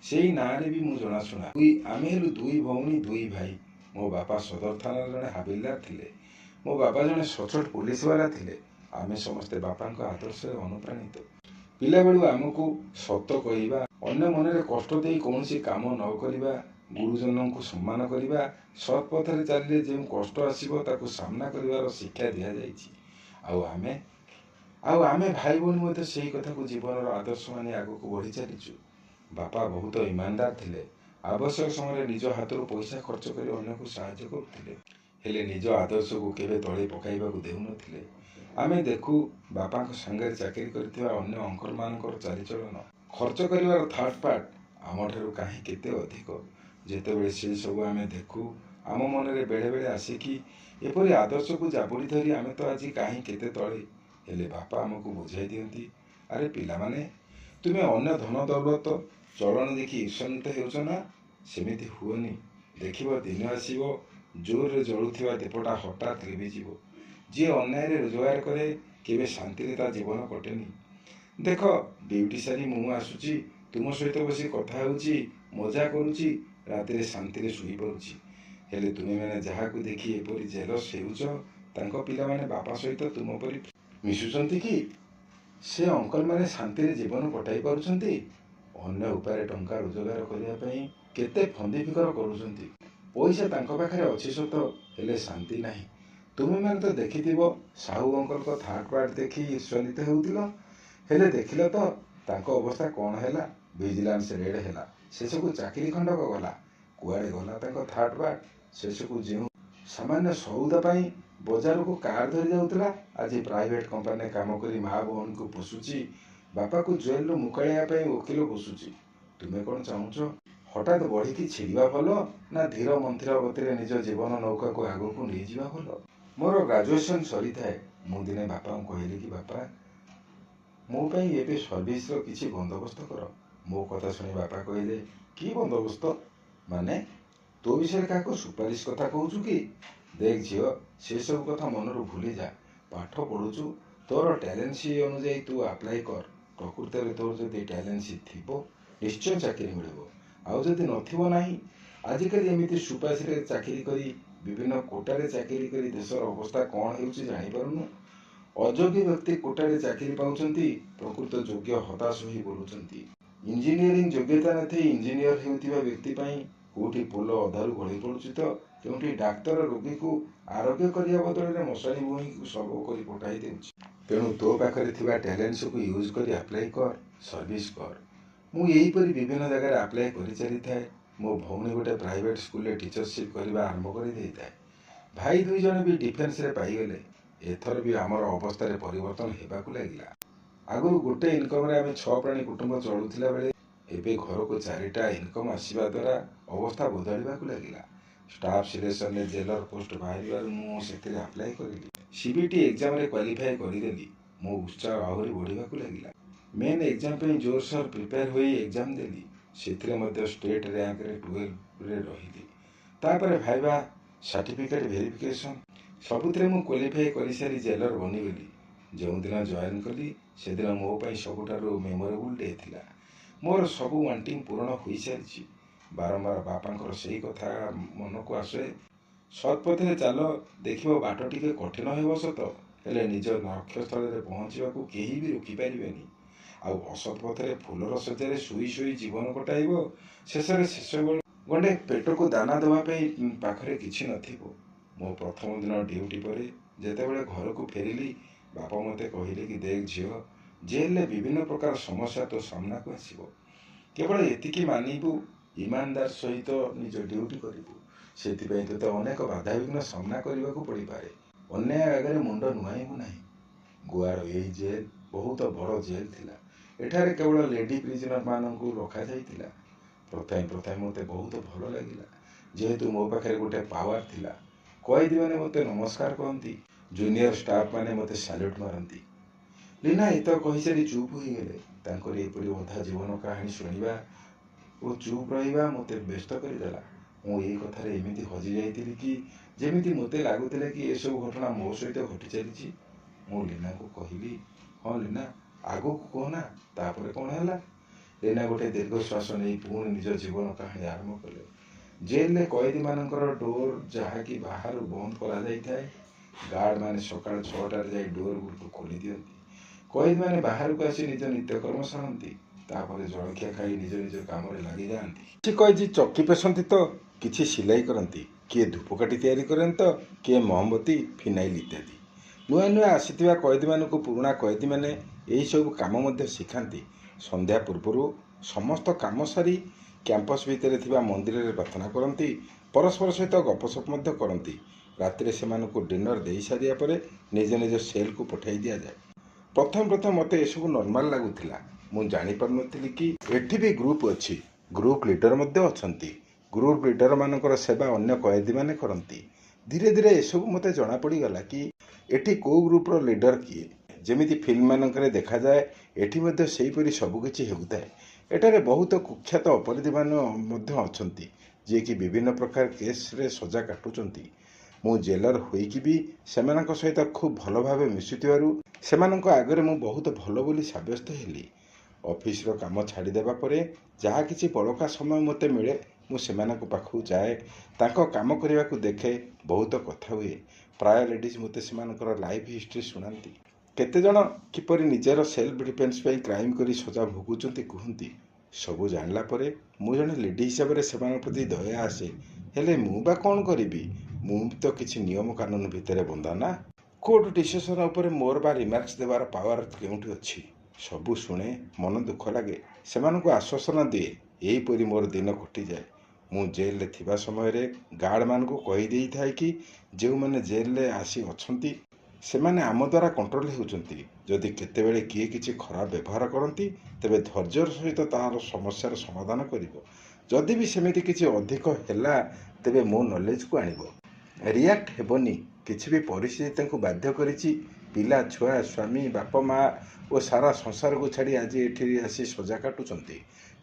[SPEAKER 1] ସେଇ ନାଁରେ ବି ମୁଁ ଜଣାଶୁଣା। ଆମେ ହେଲୁ ଦୁଇ ଭଉଣୀ, ଦୁଇ ଭାଇ। ମୋ ବାପା ସଦର ଥାନାର ଜଣେ ହାବିଲଦାର ଥିଲେ। ମୋ ବାପା ଜଣେ ସଚୋଟ ପୋଲିସବାଲା ଥିଲେ। ଆମେ ସମସ୍ତେ ବାପାଙ୍କ ଆଦର୍ଶରେ ଅନୁପ୍ରାଣିତ। ପିଲାବେଳୁ ଆମକୁ ସତ କହିବା, ଅନ୍ୟ ମନରେ କଷ୍ଟ ଦେଇ କୌଣସି କାମ ନ କରିବା, ଗୁରୁଜନଙ୍କୁ ସମ୍ମାନ କରିବା, ସତ୍ ପଥରେ ଚାଲିଲେ ଯେଉଁ କଷ୍ଟ ଆସିବ ତାକୁ ସାମ୍ନା କରିବାର ଶିକ୍ଷା ଦିଆଯାଇଛି। ଆଉ ଆମେ ଭାଇ ଭଉଣୀ ମଧ୍ୟ ସେହି କଥାକୁ ଜୀବନର ଆଦର୍ଶ ମାନି ଆଗକୁ ବଢ଼ି ଚାଲିଛୁ। ବାପା ବହୁତ ଇମାନଦାର ଥିଲେ। ଆବଶ୍ୟକ ସମୟରେ ନିଜ ହାତରୁ ପଇସା ଖର୍ଚ୍ଚ କରି ଅନ୍ୟକୁ ସାହାଯ୍ୟ କରୁଥିଲେ, ହେଲେ ନିଜ ଆଦର୍ଶକୁ କେବେ ତଳେ ପକାଇବାକୁ ଦେଉନଥିଲେ। ଆମେ ଦେଖୁ ବାପାଙ୍କ ସାଙ୍ଗରେ ଚାକିରି କରିଥିବା ଅନ୍ୟ ଅଙ୍କଲମାନଙ୍କର ଚାଲିଚଳନ, ଖର୍ଚ୍ଚ କରିବାର ଥାର୍ଡ଼ ପାର୍ଟ ଆମଠାରୁ କାହିଁ କେତେ ଅଧିକ। ଯେତେବେଳେ ସେସବୁ ଆମେ ଦେଖୁ, ଆମ ମନରେ ବେଳେବେଳେ ଆସେ କି ଏପରି ଆଦର୍ଶକୁ ଜାବୁଡ଼ି ଧରି ଆମେ ତ ଆଜି କାହିଁ କେତେ ତଳେ। ହେଲେ ବାପା ଆମକୁ ବୁଝାଇ ଦିଅନ୍ତି, ଆରେ ପିଲାମାନେ, ତୁମେ ଅନ୍ୟ ଧନ ଦୌଲତ ଚଳଣି ଦେଖି ଈର୍ଷାନ୍ୱିତ ହେଉଛ ନା? ସେମିତି ହୁଅନି। ଦେଖିବ, ଦିନ ଆସିବ, ଜୋରରେ ଜଳୁଥିବା ଦୀପଟା ହଠାତ୍ ଲିଭିଯିବ। ଯିଏ ଅନ୍ୟାୟରେ ରୋଜଗାର କରେ, କେବେ ଶାନ୍ତିରେ ତା ଜୀବନ କଟେନି। ଦେଖ, ଡ୍ୟୁଟି ସାରି ମୁଁ ଆସୁଛି, ତୁମ ସହିତ ବସି କଥା ହେଉଛି, ମଜା କରୁଛି, ରାତିରେ ଶାନ୍ତିରେ ଶୋଇପାରୁଛି। ହେଲେ ତୁମେମାନେ ଯାହାକୁ ଦେଖି ଏପରି ଜେଲସ୍ ହେଉଛ, ତାଙ୍କ ପିଲାମାନେ ବାପା ସହିତ ତୁମ ପରି ମିଶୁଛନ୍ତି କି? ସେ ଅଙ୍କଲମାନେ ଶାନ୍ତିରେ ଜୀବନ କଟାଇ ପାରୁଛନ୍ତି? ଅନ୍ୟ ଉପାୟରେ ଟଙ୍କା ରୋଜଗାର କରିବା ପାଇଁ କେତେ ଫନ୍ଦି ଫିକର କରୁଛନ୍ତି। ପଇସା ତାଙ୍କ ପାଖରେ ଅଛି ସତ, ହେଲେ ଶାନ୍ତି ନାହିଁ। ତୁମେମାନେ ତ ଦେଖିଥିବ, ସାହୁ ଅଙ୍କଲଙ୍କ ଥାର୍ଡ ପାର୍ଟ ଦେଖି ଈର୍ଷାନ୍ୱିତ ହେଉଥିଲ। ହେଲେ ଦେଖିଲ ତ ତାଙ୍କ ଅବସ୍ଥା କ'ଣ ହେଲା? ଭିଜିଲାନ୍ସ ରେଡ୍ ହେଲା, ଶେଷକୁ ଚାକିରି ଖଣ୍ଡକ ଗଲା। କୁଆଡ଼େ ଗଲା ତାଙ୍କ ଥାର୍ଡ ପାର୍ଟ? ଶେଷକୁ ଯେଉଁ ସାମାନ୍ୟ ସଉଦା ପାଇଁ ବଜାରକୁ କାର୍ ଧରି ଯାଉଥିଲା, ଆଜି ପ୍ରାଇଭେଟ୍ କମ୍ପାନୀରେ କାମ କରି ମା ଭଉଣୀକୁ ପୋଷୁଛି, ବାପାକୁ ଜେଲରୁ ମୁକାଳିବା ପାଇଁ ଓକିଲ ଘୋଷୁଛି। ତୁମେ କ'ଣ ଚାହୁଁଛ? ହଠାତ୍ ବଢ଼ିକି ଛିଡ଼ିବା ଭଲ ନା ଧୀର ମନ୍ଥର ଗତିରେ ନିଜ ଜୀବନ ନୌକାକୁ ଆଗକୁ ନେଇଯିବା ଭଲ? ମୋର ଗ୍ରାଜୁଏସନ୍ ସରିଥାଏ। ମୁଁ ଦିନେ ବାପାଙ୍କୁ କହିଲି କି, ବାପା, ମୋ ପାଇଁ ଏବେ ସର୍ଭିସର କିଛି ବନ୍ଦୋବସ୍ତ କର। ମୋ କଥା ଶୁଣି ବାପା କହିଲେ, କି ବନ୍ଦୋବସ୍ତ? ମାନେ, ତୋ ବିଷୟରେ କାହାକୁ ସୁପାରିଶ କଥା କହୁଛୁ କି? ଦେଖ ଝିଅ, ସେସବୁ କଥା ମନରୁ ଭୁଲି ଯା। ପାଠ ପଢ଼ୁଛୁ, ତୋର ଟ୍ୟାଲେନ୍ସି ଅନୁଯାୟୀ ତୁ ଆପ୍ଲାଏ କର। ପ୍ରକୃତରେ ତୋର ଯଦି ଟ୍ୟାଲେନ୍ସି ଥିବ, ନିଶ୍ଚୟ ଚାକିରି ମିଳିବ। ଆଉ ଯଦି ନଥିବ, ନାହିଁ। ଆଜିକାଲି ଏମିତି ସୁପାରିଶରେ ଚାକିରି କରି, ବିଭିନ୍ନ କୋଟାରେ ଚାକିରି କରି ଦେଶର ଅବସ୍ଥା କ'ଣ ହେଉଛି ଜାଣିପାରୁନୁ? ଅଯୋଗ୍ୟ ବ୍ୟକ୍ତି କୋଟାରେ ଚାକିରି ପାଉଛନ୍ତି, ପ୍ରକୃତ ଯୋଗ୍ୟ ହତାଶ ହୋଇ ବୁଲୁଛନ୍ତି। ଇଞ୍ଜିନିୟରିଂ ଯୋଗ୍ୟତା ନଥାଇ ଇଞ୍ଜିନିୟର ହେଉଥିବା ବ୍ୟକ୍ତି ପାଇଁ କେଉଁଠି ପୋଲ ଅଧାରୁ ଗଳି ପଡ଼ୁଛି ତ କେଉଁଠି ଡାକ୍ତର ରୋଗୀକୁ ଆରୋଗ୍ୟ କରିବା ବଦଳରେ ମଶାଣି ଭୂଇଁକୁ ଶବ କରି ପଠାଇ ଦେଉଛି। ତେଣୁ ତୋ ପାଖରେ ଥିବା ଟ୍ୟାଲେଣ୍ଟସକୁ ୟୁଜ୍ କରି ଆପ୍ଲାଏ କର, ସର୍ଭିସ କର। ମୁଁ ଏହିପରି ବିଭିନ୍ନ ଜାଗାରେ ଆପ୍ଲାଏ କରିଚାଲିଥାଏ। ମୋ ଭଉଣୀ ଗୋଟେ ପ୍ରାଇଭେଟ୍ ସ୍କୁଲରେ ଟିଚରସିପ୍ କରିବା ଆରମ୍ଭ କରିଦେଇଥାଏ। ଭାଇ ଦୁଇ ଜଣ ବି ଡିଫେନ୍ସରେ ପାଇଗଲେ। ଏଥର ବି ଆମର ଅବସ୍ଥାରେ ପରିବର୍ତ୍ତନ ହେବାକୁ ଲାଗିଲା। ଆଗରୁ ଗୋଟେ ଇନକମ୍ରେ ଆମେ ଛଅ ପ୍ରାଣୀ କୁଟୁମ୍ବ ଚଳୁଥିଲା ବେଳେ ଏବେ ଘରକୁ ଚାରିଟା ଇନକମ୍ ଆସିବା ଦ୍ୱାରା ଅବସ୍ଥା ବଦଳିବାକୁ ଲାଗିଲା। ଷ୍ଟାଫ୍ ସିଲେକ୍ସନରେ ଜେଲର ପୋଷ୍ଟ ବାହାରିବାରୁ ମୁଁ ସେଥିରେ ଆପ୍ଲାଏ କରିଲି। ସିବିଟି ଏକ୍ଜାମରେ କ୍ୱାଲିଫାଏ କରିଦେଲି। ମୋ ଉତ୍ସାହ ଆହୁରି ବଢ଼ିବାକୁ ଲାଗିଲା। ମେନ୍ ଏକ୍ଜାମ ପାଇଁ ଜୋରସୋର ପ୍ରିପେୟାର ହୋଇ ଏକ୍ଜାମ ଦେଲି। ସେଥିରେ ମଧ୍ୟ ଷ୍ଟେଟ୍ ର୍ୟାଙ୍କରେ 12ରେ ରହିଲି। ତାପରେ ଭାଇବା, ସାର୍ଟିଫିକେଟ୍ ଭେରିଫିକେସନ୍, ସବୁଥିରେ ମୁଁ କ୍ୱାଲିଫାଏ କରିସାରି ଜେଲର ବନିଗଲି। ଯେଉଁଦିନ ଜଏନ୍ କଲି, ସେଦିନ ମୋ ପାଇଁ ସବୁଠାରୁ ମେମୋରେବୁଲ୍ ଡେ ଥିଲା। ମୋର ସବୁ ୱାଣ୍ଟିଂ ପୂରଣ ହୋଇସାରିଛି। ବାରମ୍ବାର ବାପାଙ୍କର ସେଇ କଥା ମନକୁ ଆସେ, ସତ୍ ପଥରେ ଚାଲ, ଦେଖିବ ବାଟ ଟିକେ କଠିନ ହେବ ସତ, ହେଲେ ନିଜ ଲକ୍ଷ୍ୟସ୍ଥଳରେ ପହଞ୍ଚିବାକୁ କେହି ବି ରୋକିପାରିବେନି। ଆଉ ଅସତ୍ ପଥରେ ଫୁଲର ଶଯ୍ୟାରେ ଶୋଇ ଶୋଇ ଜୀବନ କଟାଇବ, ଶେଷରେ ଶେଷ ଗଣ୍ଡେ ପେଟକୁ ଦାନା ଦେବା ପାଇଁ ପାଖରେ କିଛି ନଥିବ। ମୋ ପ୍ରଥମ ଦିନ ଡ୍ୟୁଟି ପରେ ଯେତେବେଳେ ଘରକୁ ଫେରିଲି, ବାପା ମୋତେ କହିଲେ କି, ଦେଖ ଝିଅ, ଜେଲରେ ବିଭିନ୍ନ ପ୍ରକାର ସମସ୍ୟା ତୋ ସାମ୍ନାକୁ ଆସିବ। କେବଳ ଏତିକି ମାନିବୁ, ଇମାନଦାର ସହିତ ନିଜ ଡ୍ୟୁଟି କରିବୁ। ସେଥିପାଇଁ ତୋତେ ଅନେକ ବାଧାବିଘ୍ନ ସାମ୍ନା କରିବାକୁ ପଡ଼ିପାରେ। ଅନ୍ୟାୟ ଆଗରେ ମୁଣ୍ଡ ନୁଆଇବୁ ନାହିଁ। ଗୋଆର ଏହି ଜେଲ୍ ବହୁତ ବଡ଼ ଜେଲ୍ ଥିଲା। ଏଠାରେ କେବଳ ଲେଡି ପ୍ରିଜନରମାନଙ୍କୁ ରଖାଯାଇଥିଲା। ପ୍ରଥମେ ପ୍ରଥମେ ମୋତେ ବହୁତ ଭଲ ଲାଗିଲା, ଯେହେତୁ ମୋ ପାଖରେ ଗୋଟେ ପାୱାର ଥିଲା। କଏଦୀମାନେ ମୋତେ ନମସ୍କାର କହନ୍ତି, ଜୁନିୟର ଷ୍ଟାଫ୍ ମାନେ ମୋତେ ସାଲ୍ୟୁଟ୍ ମାରନ୍ତି। ଲୀନା ଏତକ କହିସାରି ଚୁପ୍ ହୋଇଗଲେ। ତାଙ୍କର ଏପରି ଅଧା ଜୀବନ କାହାଣୀ ଶୁଣିବା ଓ ଚୁପ୍ ରହିବା ମୋତେ ବ୍ୟସ୍ତ କରିଦେଲା। ମୁଁ ଏଇ କଥାରେ ଏମିତି ହଜି ଯାଇଥିଲି କି ଯେମିତି ମୋତେ ଲାଗୁଥିଲା କି ଏସବୁ ଘଟଣା ମୋ ସହିତ ଘଟି ଚାଲିଛି। ମୁଁ ଲୀନାକୁ କହିଲି, ହଁ ଲୀନା, ଆଗକୁ କହ ନା, ତାପରେ କ'ଣ ହେଲା? ଲୀନା ଗୋଟେ ଦୀର୍ଘଶ୍ୱାସ ନେଇ ପୁଣି ନିଜ ଜୀବନ କାହାଣୀ ଆରମ୍ଭ କଲେ। ଜେଲରେ କଏଦୀମାନଙ୍କର ଡୋର୍ ଯାହାକି ବାହାରୁ ବନ୍ଦ କରାଯାଇଥାଏ, ଗାର୍ଡମାନେ ସକାଳ 6ଟାରେ ଯାଇ ଡୋର୍ ଗୁଡ଼ିକୁ ଖୋଲି ଦିଅନ୍ତି। କଏଦୀମାନେ ବାହାରକୁ ଆସି ନିଜ ନିତ୍ୟକର୍ମ ସାରନ୍ତି। ତାପରେ ଜଳଖିଆ ଖାଇ ନିଜ ନିଜ କାମରେ ଲାଗିଯାଆନ୍ତି। କିଛି କଏଦୀ ଚକି ପେଶନ୍ତି ତ କିଛି ସିଲାଇ କରନ୍ତି, କିଏ ଧୂପକାଠି ତିଆରି କରନ୍ତି ତ କିଏ ମହମବତୀ, ଫିନାଇଲ୍ ଇତ୍ୟାଦି। ନୂଆ ନୂଆ ଆସିଥିବା କଏଦୀମାନଙ୍କୁ ପୁରୁଣା କଏଦୀମାନେ ଏହିସବୁ କାମ ମଧ୍ୟ ଶିଖାନ୍ତି। ସନ୍ଧ୍ୟା ପୂର୍ବରୁ ସମସ୍ତ କାମ ସାରି କ୍ୟାମ୍ପସ୍ ଭିତରେ ଥିବା ମନ୍ଦିରରେ ପ୍ରାର୍ଥନା କରନ୍ତି, ପରସ୍ପର ସହିତ ଗପସପ ମଧ୍ୟ କରନ୍ତି। ରାତିରେ ସେମାନଙ୍କୁ ଡିନର ଦେଇସାରିବା ପରେ ନିଜ ନିଜ ସେଲ୍କୁ ପଠାଇ ଦିଆଯାଏ। ପ୍ରଥମେ ପ୍ରଥମେ ମୋତେ ଏସବୁ ନର୍ମାଲ ଲାଗୁଥିଲା। ମୁଁ ଜାଣିପାରୁନଥିଲି କି ଏଠି ବି ଗ୍ରୁପ୍ ଅଛି, ଗ୍ରୁପ୍ ଲିଡର ମଧ୍ୟ ଅଛନ୍ତି। ଗ୍ରୁପ୍ ଲିଡରମାନଙ୍କର ସେବା ଅନ୍ୟ କଏଦୀମାନେ କରନ୍ତି। ଧୀରେ ଧୀରେ ଏସବୁ ମୋତେ ଜଣାପଡ଼ିଗଲା କି ଏଠି କେଉଁ ଗ୍ରୁପ୍ର ଲିଡର କିଏ। ଯେମିତି ଫିଲ୍ମମାନଙ୍କରେ ଦେଖାଯାଏ, ଏଠି ମଧ୍ୟ ସେହିପରି ସବୁକିଛି ହେଉଥାଏ। ଏଠାରେ ବହୁତ କୁଖ୍ୟାତ ଅପରାଧୀମାନେ ମଧ୍ୟ ଅଛନ୍ତି, ଯିଏକି ବିଭିନ୍ନ ପ୍ରକାର କେସ୍ରେ ସଜା କାଟୁଛନ୍ତି। ମୁଁ ଜେଲର ହୋଇକି ବି ସେମାନଙ୍କ ସହିତ ଖୁବ୍ ଭଲ ଭାବେ ମିଶୁଥିବାରୁ ସେମାନଙ୍କ ଆଗରେ ମୁଁ ବହୁତ ଭଲ ବୋଲି ସାବ୍ୟସ୍ତ ହେଲି। ଅଫିସର କାମ ଛାଡ଼ିଦେବା ପରେ ଯାହା କିଛି ବଳକା ସମୟ ମୋତେ ମିଳେ, ମୁଁ ସେମାନଙ୍କ ପାଖକୁ ଯାଏ, ତାଙ୍କ କାମ କରିବାକୁ ଦେଖେ, ବହୁତ କଥା ହୁଏ। ପ୍ରାୟ ଲେଡ଼ିଜ୍ ମୋତେ ସେମାନଙ୍କର ଲାଇଫ୍ ହିଷ୍ଟ୍ରି ଶୁଣାନ୍ତି। କେତେଜଣ କିପରି ନିଜର ସେଲ୍ଫ ଡିଫେନ୍ସ ପାଇଁ କ୍ରାଇମ୍ କରି ସଜା ଭୋଗୁଛନ୍ତି କୁହନ୍ତି। ସବୁ ଜାଣିଲା ପରେ ମୁଁ ଜଣେ ଲେଡ଼ି ହିସାବରେ ସେମାନଙ୍କ ପ୍ରତି ଦୟା ଆସେ। ହେଲେ ମୁଁ ବା କ'ଣ କରିବି? ମୁଁ ତ କିଛି ନିୟମ କାନୁନ ଭିତରେ ବନ୍ଧା ନା। କୋର୍ଟ ଡିସିସନ୍ ଉପରେ ମୋର ବା ରିମାର୍କସ୍ ଦେବାର ପାୱାର କେଉଁଠି ଅଛି? ସବୁ ଶୁଣେ, ମନ ଦୁଃଖ ଲାଗେ, ସେମାନଙ୍କୁ ଆଶ୍ୱାସନା ଦିଏ। ଏହିପରି ମୋର ଦିନ କଟିଯାଏ। ମୁଁ ଜେଲରେ ଥିବା ସମୟରେ ଗାର୍ଡ଼ମାନଙ୍କୁ କହିଦେଇଥାଏ କି ଯେଉଁମାନେ ଜେଲରେ ଆସି ଅଛନ୍ତି, ସେମାନେ ଆମ ଦ୍ୱାରା କଣ୍ଟ୍ରୋଲ ହେଉଛନ୍ତି। ଯଦି କେତେବେଳେ କିଏ କିଛି ଖରାପ ବ୍ୟବହାର କରନ୍ତି, ତେବେ ଧୈର୍ଯ୍ୟର ସହିତ ତାହାର ସମସ୍ୟାର ସମାଧାନ କରିବ। ଯଦି ବି ସେମିତି କିଛି ଅଧିକ ହେଲା, ତେବେ ମୋ ନଲେଜକୁ ଆଣିବ। ରିଆକ୍ଟ ହେବନି। କିଛି ବି ପରିସ୍ଥିତି ତାଙ୍କୁ ବାଧ୍ୟ କରିଛି ପିଲା, ଛୁଆ, ସ୍ୱାମୀ, ବାପ, ମା' ଓ ସାରା ସଂସାରକୁ ଛାଡ଼ି ଆଜି ଏଠି ଆସି ସଜା କାଟୁଛନ୍ତି।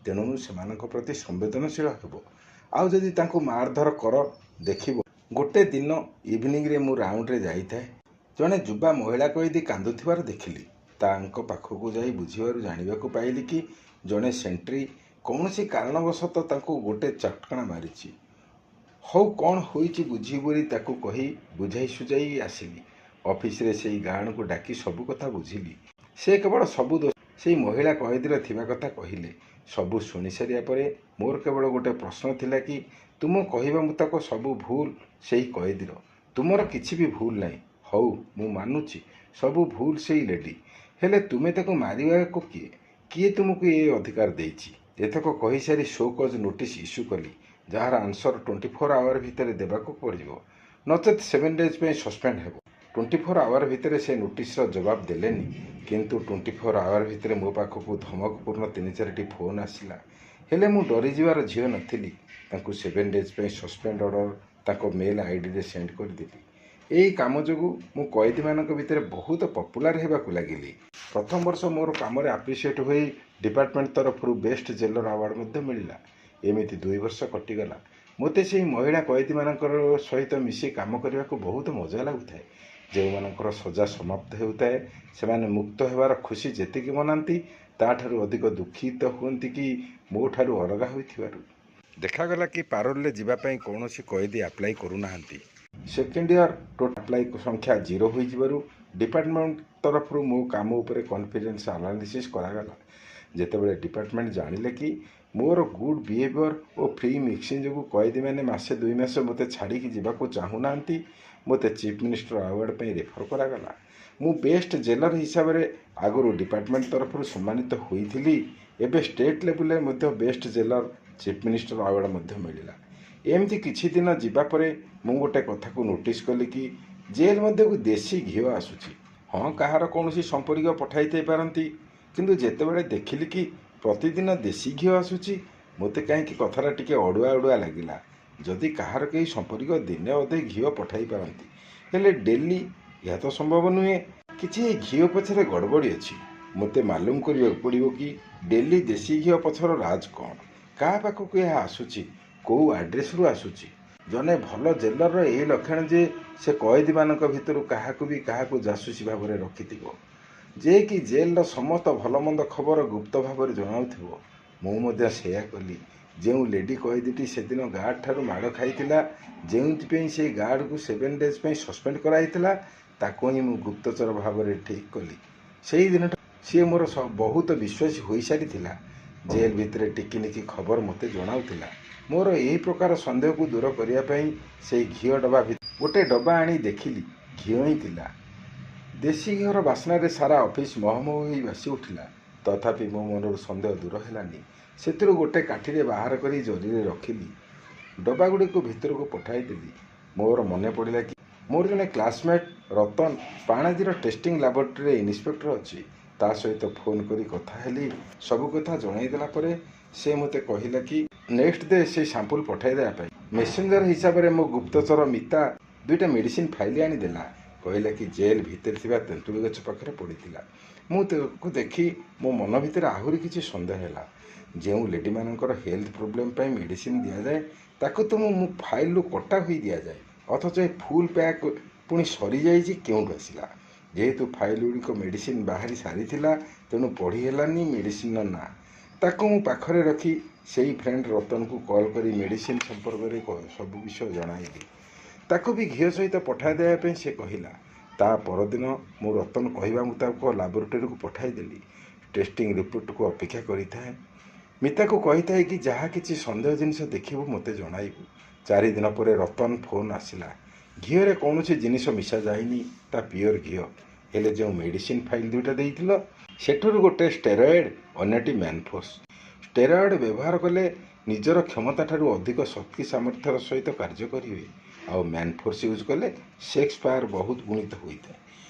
[SPEAKER 1] ତେଣୁ ସେମାନଙ୍କ ପ୍ରତି ସମ୍ବେଦନଶୀଳ ହେବ। ଆଉ ଯଦି ତାଙ୍କୁ ମାରଧର କର, ଦେଖିବ। ଗୋଟେ ଦିନ ଇଭିନିଂରେ ମୁଁ ରାଉଣ୍ଡରେ ଯାଇଥାଏ। ଜଣେ ଯୁବା ମହିଳା କଏଦୀ କାନ୍ଦୁଥିବାର ଦେଖିଲି। ତାଙ୍କ ପାଖକୁ ଯାଇ ବୁଝିବାରୁ ଜାଣିବାକୁ ପାଇଲି କି ଜଣେ ସେଣ୍ଟ୍ରି କୌଣସି କାରଣବଶତଃ ତାଙ୍କୁ ଗୋଟେ ଚଟକଣା ମାରିଛି। ହଉ, କ'ଣ ହୋଇଛି ବୁଝିବି ବୋଲି ତାକୁ କହି ବୁଝାଇ ସୁଝାଇ ଆସିଲି। ଅଫିସରେ ସେଇ ଗାର୍ଡ଼ଙ୍କୁ ଡାକି ସବୁ କଥା ବୁଝିଲି। ସେ କେବଳ ସବୁ ଦୋଷ ସେଇ ମହିଳା କଏଦୀର ଥିବା କଥା କହିଲେ। ସବୁ ଶୁଣି ସାରିବା ପରେ ମୋର କେବଳ ଗୋଟେ ପ୍ରଶ୍ନ ଥିଲା କି ତୁମ କହିବା ମୁତାବକ ସବୁ ଭୁଲ ସେଇ କଏଦୀର, ତୁମର କିଛି ବି ଭୁଲ ନାହିଁ। ହଉ, ମୁଁ ମାନୁଛି ସବୁ ଭୁଲ ସେଇ ଲେଡ଼ି। ହେଲେ ତୁମେ ତାକୁ ମାରିବାକୁ କିଏ? କିଏ ତୁମକୁ ଏ ଅଧିକାର ଦେଇଛି? ଏତକ କହିସାରି ଶୋ କଜ୍ ନୋଟିସ୍ ଇସ୍ୟୁ କଲି, ଯାହାର ଆନ୍ସର 24 ଆୱାର ଭିତରେ ଦେବାକୁ ପଡ଼ିବ, ନଚେତ୍ 7 ଡେଜ୍ ପାଇଁ ସସ୍ପେଣ୍ଡ ହେବ। 24 ଆୱାର ଭିତରେ ସେ ନୋଟିସ୍ର ଜବାବ ଦେଲେନି। କିନ୍ତୁ 24 ଆୱାର ଭିତରେ ମୋ ପାଖକୁ ଧମକପୂର୍ଣ୍ଣ ତିନି ଚାରିଟି ଫୋନ୍ ଆସିଲା। ହେଲେ ମୁଁ ଡରିଯିବାର ଝିଅ ନଥିଲି। ତାଙ୍କୁ 7 ଡେଜ୍ ପାଇଁ ସସ୍ପେଣ୍ଡ ଅର୍ଡ଼ର ତାଙ୍କ ମେଲ୍ ଆଇଡ଼ିରେ ସେଣ୍ଡ କରିଦେଲି। ଏହି କାମ ଯୋଗୁଁ ମୁଁ କଏଦୀମାନଙ୍କ ଭିତରେ ବହୁତ ପପୁଲାର ହେବାକୁ ଲାଗିଲି। ପ୍ରଥମ ବର୍ଷ ମୋର କାମରେ ଆପ୍ରିସିଏଟ୍ ହୋଇ ଡିପାର୍ଟମେଣ୍ଟ ତରଫରୁ ବେଷ୍ଟ ଜେଲର ଆୱାର୍ଡ଼ ମଧ୍ୟ ମିଳିଲା। ଏମିତି 2 ବର୍ଷ କଟିଗଲା। ମୋତେ ସେହି ମହିଳା କଏଦୀମାନଙ୍କର ସହିତ ମିଶି କାମ କରିବାକୁ ବହୁତ ମଜା ଲାଗୁଥାଏ। ଯେଉଁମାନଙ୍କର ସଜା ସମାପ୍ତ ହେଉଥାଏ, ସେମାନେ ମୁକ୍ତ ହେବାର ଖୁସି ଯେତିକି ମନାନ୍ତି, ତାଠାରୁ ଅଧିକ ଦୁଃଖିତ ହୁଅନ୍ତି କି ମୋ ଠାରୁ ଅଲଗା ହୋଇଥିବାରୁ। ଦେଖାଗଲା କି ପାରୋଲରେ ଯିବା ପାଇଁ କୌଣସି କଏଦୀ ଆପ୍ଲାଏ କରୁନାହାନ୍ତି। ସେକେଣ୍ଡ ଇୟର ଟୋଟାଲ ଆପ୍ଲାଏ ସଂଖ୍ୟା ଜିରୋ ହୋଇଯିବାରୁ ଡିପାର୍ଟମେଣ୍ଟ ତରଫରୁ ମୋ କାମ ଉପରେ କନଫିଡେନ୍ସ ଆନାଲିସିସ୍ କରାଗଲା। ଯେତେବେଳେ ଡିପାର୍ଟମେଣ୍ଟ ଜାଣିଲେ କି ମୋର ଗୁଡ୍ ବିହେଭିଅର ଓ ଫ୍ରି ମିକ୍ସିଂ ଯୋଗୁଁ କଏଦୀମାନେ ମାସେ 2 ମାସ ମୋତେ ଛାଡ଼ିକି ଯିବାକୁ ଚାହୁଁନାହାନ୍ତି, ମୋତେ ଚିଫ୍ ମିନିଷ୍ଟର ଆୱାର୍ଡ଼ ପାଇଁ ରେଫର କରାଗଲା। ମୁଁ ବେଷ୍ଟ ଜେଲର ହିସାବରେ ଆଗରୁ ଡିପାର୍ଟମେଣ୍ଟ ତରଫରୁ ସମ୍ମାନିତ ହୋଇଥିଲି। ଏବେ ଷ୍ଟେଟ୍ ଲେବୁଲରେ ମଧ୍ୟ ବେଷ୍ଟ ଜେଲର ଚିଫ୍ ମିନିଷ୍ଟର ଆୱାର୍ଡ଼ ମଧ୍ୟ ମିଳିଲା। ଏମିତି କିଛି ଦିନ ଯିବା ପରେ ମୁଁ ଗୋଟେ କଥାକୁ ନୋଟିସ୍ କଲି କି ଜେଲ୍ ମଧ୍ୟକୁ ଦେଶୀ ଘିଅ ଆସୁଛି। ହଁ, କାହାର କୌଣସି ସମ୍ପର୍କୀୟ ପଠାଇ ଥାଇପାରନ୍ତି। କିନ୍ତୁ ଯେତେବେଳେ ଦେଖିଲି କି ପ୍ରତିଦିନ ଦେଶୀ ଘିଅ ଆସୁଛି, ମୋତେ କାହିଁକି କଥାଟା ଟିକେ ଅଡ଼ୁଆ ଅଡ଼ୁଆ ଲାଗିଲା। ଯଦି କାହାର କେହି ସମ୍ପର୍କୀୟ ଦିନେ ଅଧେ ଘିଅ ପଠାଇ ପାରନ୍ତି, ହେଲେ ଡେଲି ଏହା ତ ସମ୍ଭବ ନୁହେଁ। କିଛି ଏ ଘିଅ ପଛରେ ଗଡ଼ବଡ଼ି ଅଛି। ମୋତେ ମାଲୁମ କରିବାକୁ ପଡ଼ିବ କି ଡେଲି ଦେଶୀ ଘିଅ ପଛର ରାଜ କ'ଣ? କାହା ପାଖକୁ ଏହା ଆସୁଛି? କେଉଁ ଆଡ୍ରେସରୁ ଆସୁଛି? ଜଣେ ଭଲ ଜେଲରର ଏହି ଲକ୍ଷଣ ଯେ ସେ କଏଦୀମାନଙ୍କ ଭିତରୁ କାହାକୁ ବି କାହାକୁ ଜାସୁସି ଭାବରେ ରଖିଥିବ, ଯେ କି ଜେଲର ସମସ୍ତ ଭଲମନ୍ଦ ଖବର ଗୁପ୍ତ ଭାବରେ ଜଣାଉଥିବ। ମୁଁ ମଧ୍ୟ ସେୟା କଲି। ଯେଉଁ ଲେଡ଼ି କଏଦୀଟି ସେଦିନ ଗାର୍ଡ଼ ଠାରୁ ମାଡ଼ ଖାଇଥିଲା, ଯେଉଁଥିପାଇଁ ସେଇ ଗାର୍ଡ଼କୁ 7 ଡେଜ୍ ପାଇଁ ସସ୍ପେଣ୍ଡ କରାଯାଇଥିଲା, ତାକୁ ହିଁ ମୁଁ ଗୁପ୍ତଚର ଭାବରେ ଠିକ୍ କଲି। ସେଇ ଦିନଟା ସିଏ ମୋର ବହୁତ ବିଶ୍ୱାସୀ ହୋଇସାରିଥିଲା। ଜେଲ୍ ଭିତରେ ଟିକିନିଖି ଖବର ମୋତେ ଜଣାଉଥିଲା। ମୋର ଏହି ପ୍ରକାର ସନ୍ଦେହକୁ ଦୂର କରିବା ପାଇଁ ସେଇ ଘିଅ ଡବା ଭିତରେ ଗୋଟେ ଡବା ଆଣି ଦେଖିଲି, ଘିଅ ହିଁ ଥିଲା। ଦେଶୀ ଘିଅର ବାସ୍ନାରେ ସାରା ଅଫିସ ମହମହ ହୋଇ ବାସି ଉଠିଲା। ତଥାପି ମୋ ମନରୁ ସନ୍ଦେହ ଦୂର ହେଲାନି। ସେଥିରୁ ଗୋଟେ କାଠିରେ ବାହାର କରି ଜରିରେ ରଖିଲି। ଡବାଗୁଡ଼ିକୁ ଭିତରକୁ ପଠାଇଦେଲି। ମୋର ମନେ ପଡ଼ିଲା କି ମୋର ଜଣେ କ୍ଲାସମେଟ୍ ରତନ ପାଣାଜୀର ଟେଷ୍ଟିଂ ଲାବୋରେଟୋରୀରେ ଇନ୍ସପେକ୍ଟର ଅଛି। ତା ସହିତ ଫୋନ୍ କରି କଥା ହେଲି। ସବୁ କଥା ଜଣାଇଦେଲା ପରେ ସେ ମୋତେ କହିଲା କି ନେକ୍ସଟ ଡେ ସେଇ ସାମ୍ପୁଲ ପଠାଇ ଦେବା ପାଇଁ। ମେସେଞ୍ଜର ହିସାବରେ ମୋ ଗୁପ୍ତଚର ମିତା ଦୁଇଟା ମେଡ଼ିସିନ ଫାଇଲ ଆଣିଦେଲା। କହିଲା କି ଜେଲ୍ ଭିତରେ ଥିବା ତେନ୍ତୁଳି ଗଛ ପାଖରେ ପଡ଼ିଥିଲା। ମୁଁ ତାକୁ ଦେଖି ମୋ ମନ ଭିତରେ ଆହୁରି କିଛି ସନ୍ଦେହ ହେଲା। ଯେଉଁ ଲେଡ଼ିମାନଙ୍କର ହେଲ୍ଥ ପ୍ରୋବ୍ଲେମ୍ ପାଇଁ ମେଡ଼ିସିନ ଦିଆଯାଏ, ତାକୁ ତ ମୁଁ ଫାଇଲରୁ କଟା ହୋଇ ଦିଆଯାଏ, ଅଥଚ ଏ ଫୁଲ୍ ପ୍ୟାକ୍ ପୁଣି ସରିଯାଇଛି କେଉଁଠୁ ଆସିଲା? ଯେହେତୁ ଫାଇଲ ଗୁଡ଼ିକ ମେଡ଼ିସିନ ବାହାରି ସାରିଥିଲା, ତେଣୁ ପଢ଼ି ହେଲାନି ମେଡ଼ିସିନର ନାଁ। ତାକୁ ମୁଁ ପାଖରେ ରଖି ସେଇ ଫ୍ରେଣ୍ଡ ରତନକୁ କଲ୍ କରି ମେଡ଼ିସିନ ସମ୍ପର୍କରେ ସବୁ ବିଷୟ ଜଣାଇଲି। ତାକୁ ବି ଘିଅ ସହିତ ପଠାଇ ଦେବା ପାଇଁ ସେ କହିଲା। ତା ପରଦିନ ମୁଁ ରତନ କହିବା ମୁତାବକ ଲାବୋରେଟୋରୀକୁ ପଠାଇଦେଲି। ଟେଷ୍ଟିଂ ରିପୋର୍ଟକୁ ଅପେକ୍ଷା କରିଥାଏ। ମିତାକୁ କହିଥାଏ କି ଯାହା କିଛି ସନ୍ଦେହ ଜିନିଷ ଦେଖିବୁ, ମୋତେ ଜଣାଇବୁ। 4 ଦିନ ପରେ ରତନ ଫୋନ୍ ଆସିଲା। ଘିଅରେ କୌଣସି ଜିନିଷ ମିଶା ଯାଇନି, ତା ପିଓର ଘିଅ। ହେଲେ ଯେଉଁ ମେଡ଼ିସିନ ଫାଇଲ୍ ଦୁଇଟା ଦେଇଥିଲ, ସେଠାରୁ ଗୋଟେ ଷ୍ଟେରଏଡ଼୍, ଅନ୍ୟଟି ମ୍ୟାନଫୋର୍ସ। ଷ୍ଟେରଏଡ଼୍ ବ୍ୟବହାର କଲେ ନିଜର କ୍ଷମତାଠାରୁ ଅଧିକ ଶକ୍ତି ସାମର୍ଥ୍ୟର ସହିତ କାର୍ଯ୍ୟ କରିହୁଏ, ଆଉ ମ୍ୟାନଫୋର୍ସ ୟୁଜ୍ କଲେ ସେକ୍ସ ପାୱାର ବହୁତ ଗୁଣିତ ହୋଇଥାଏ।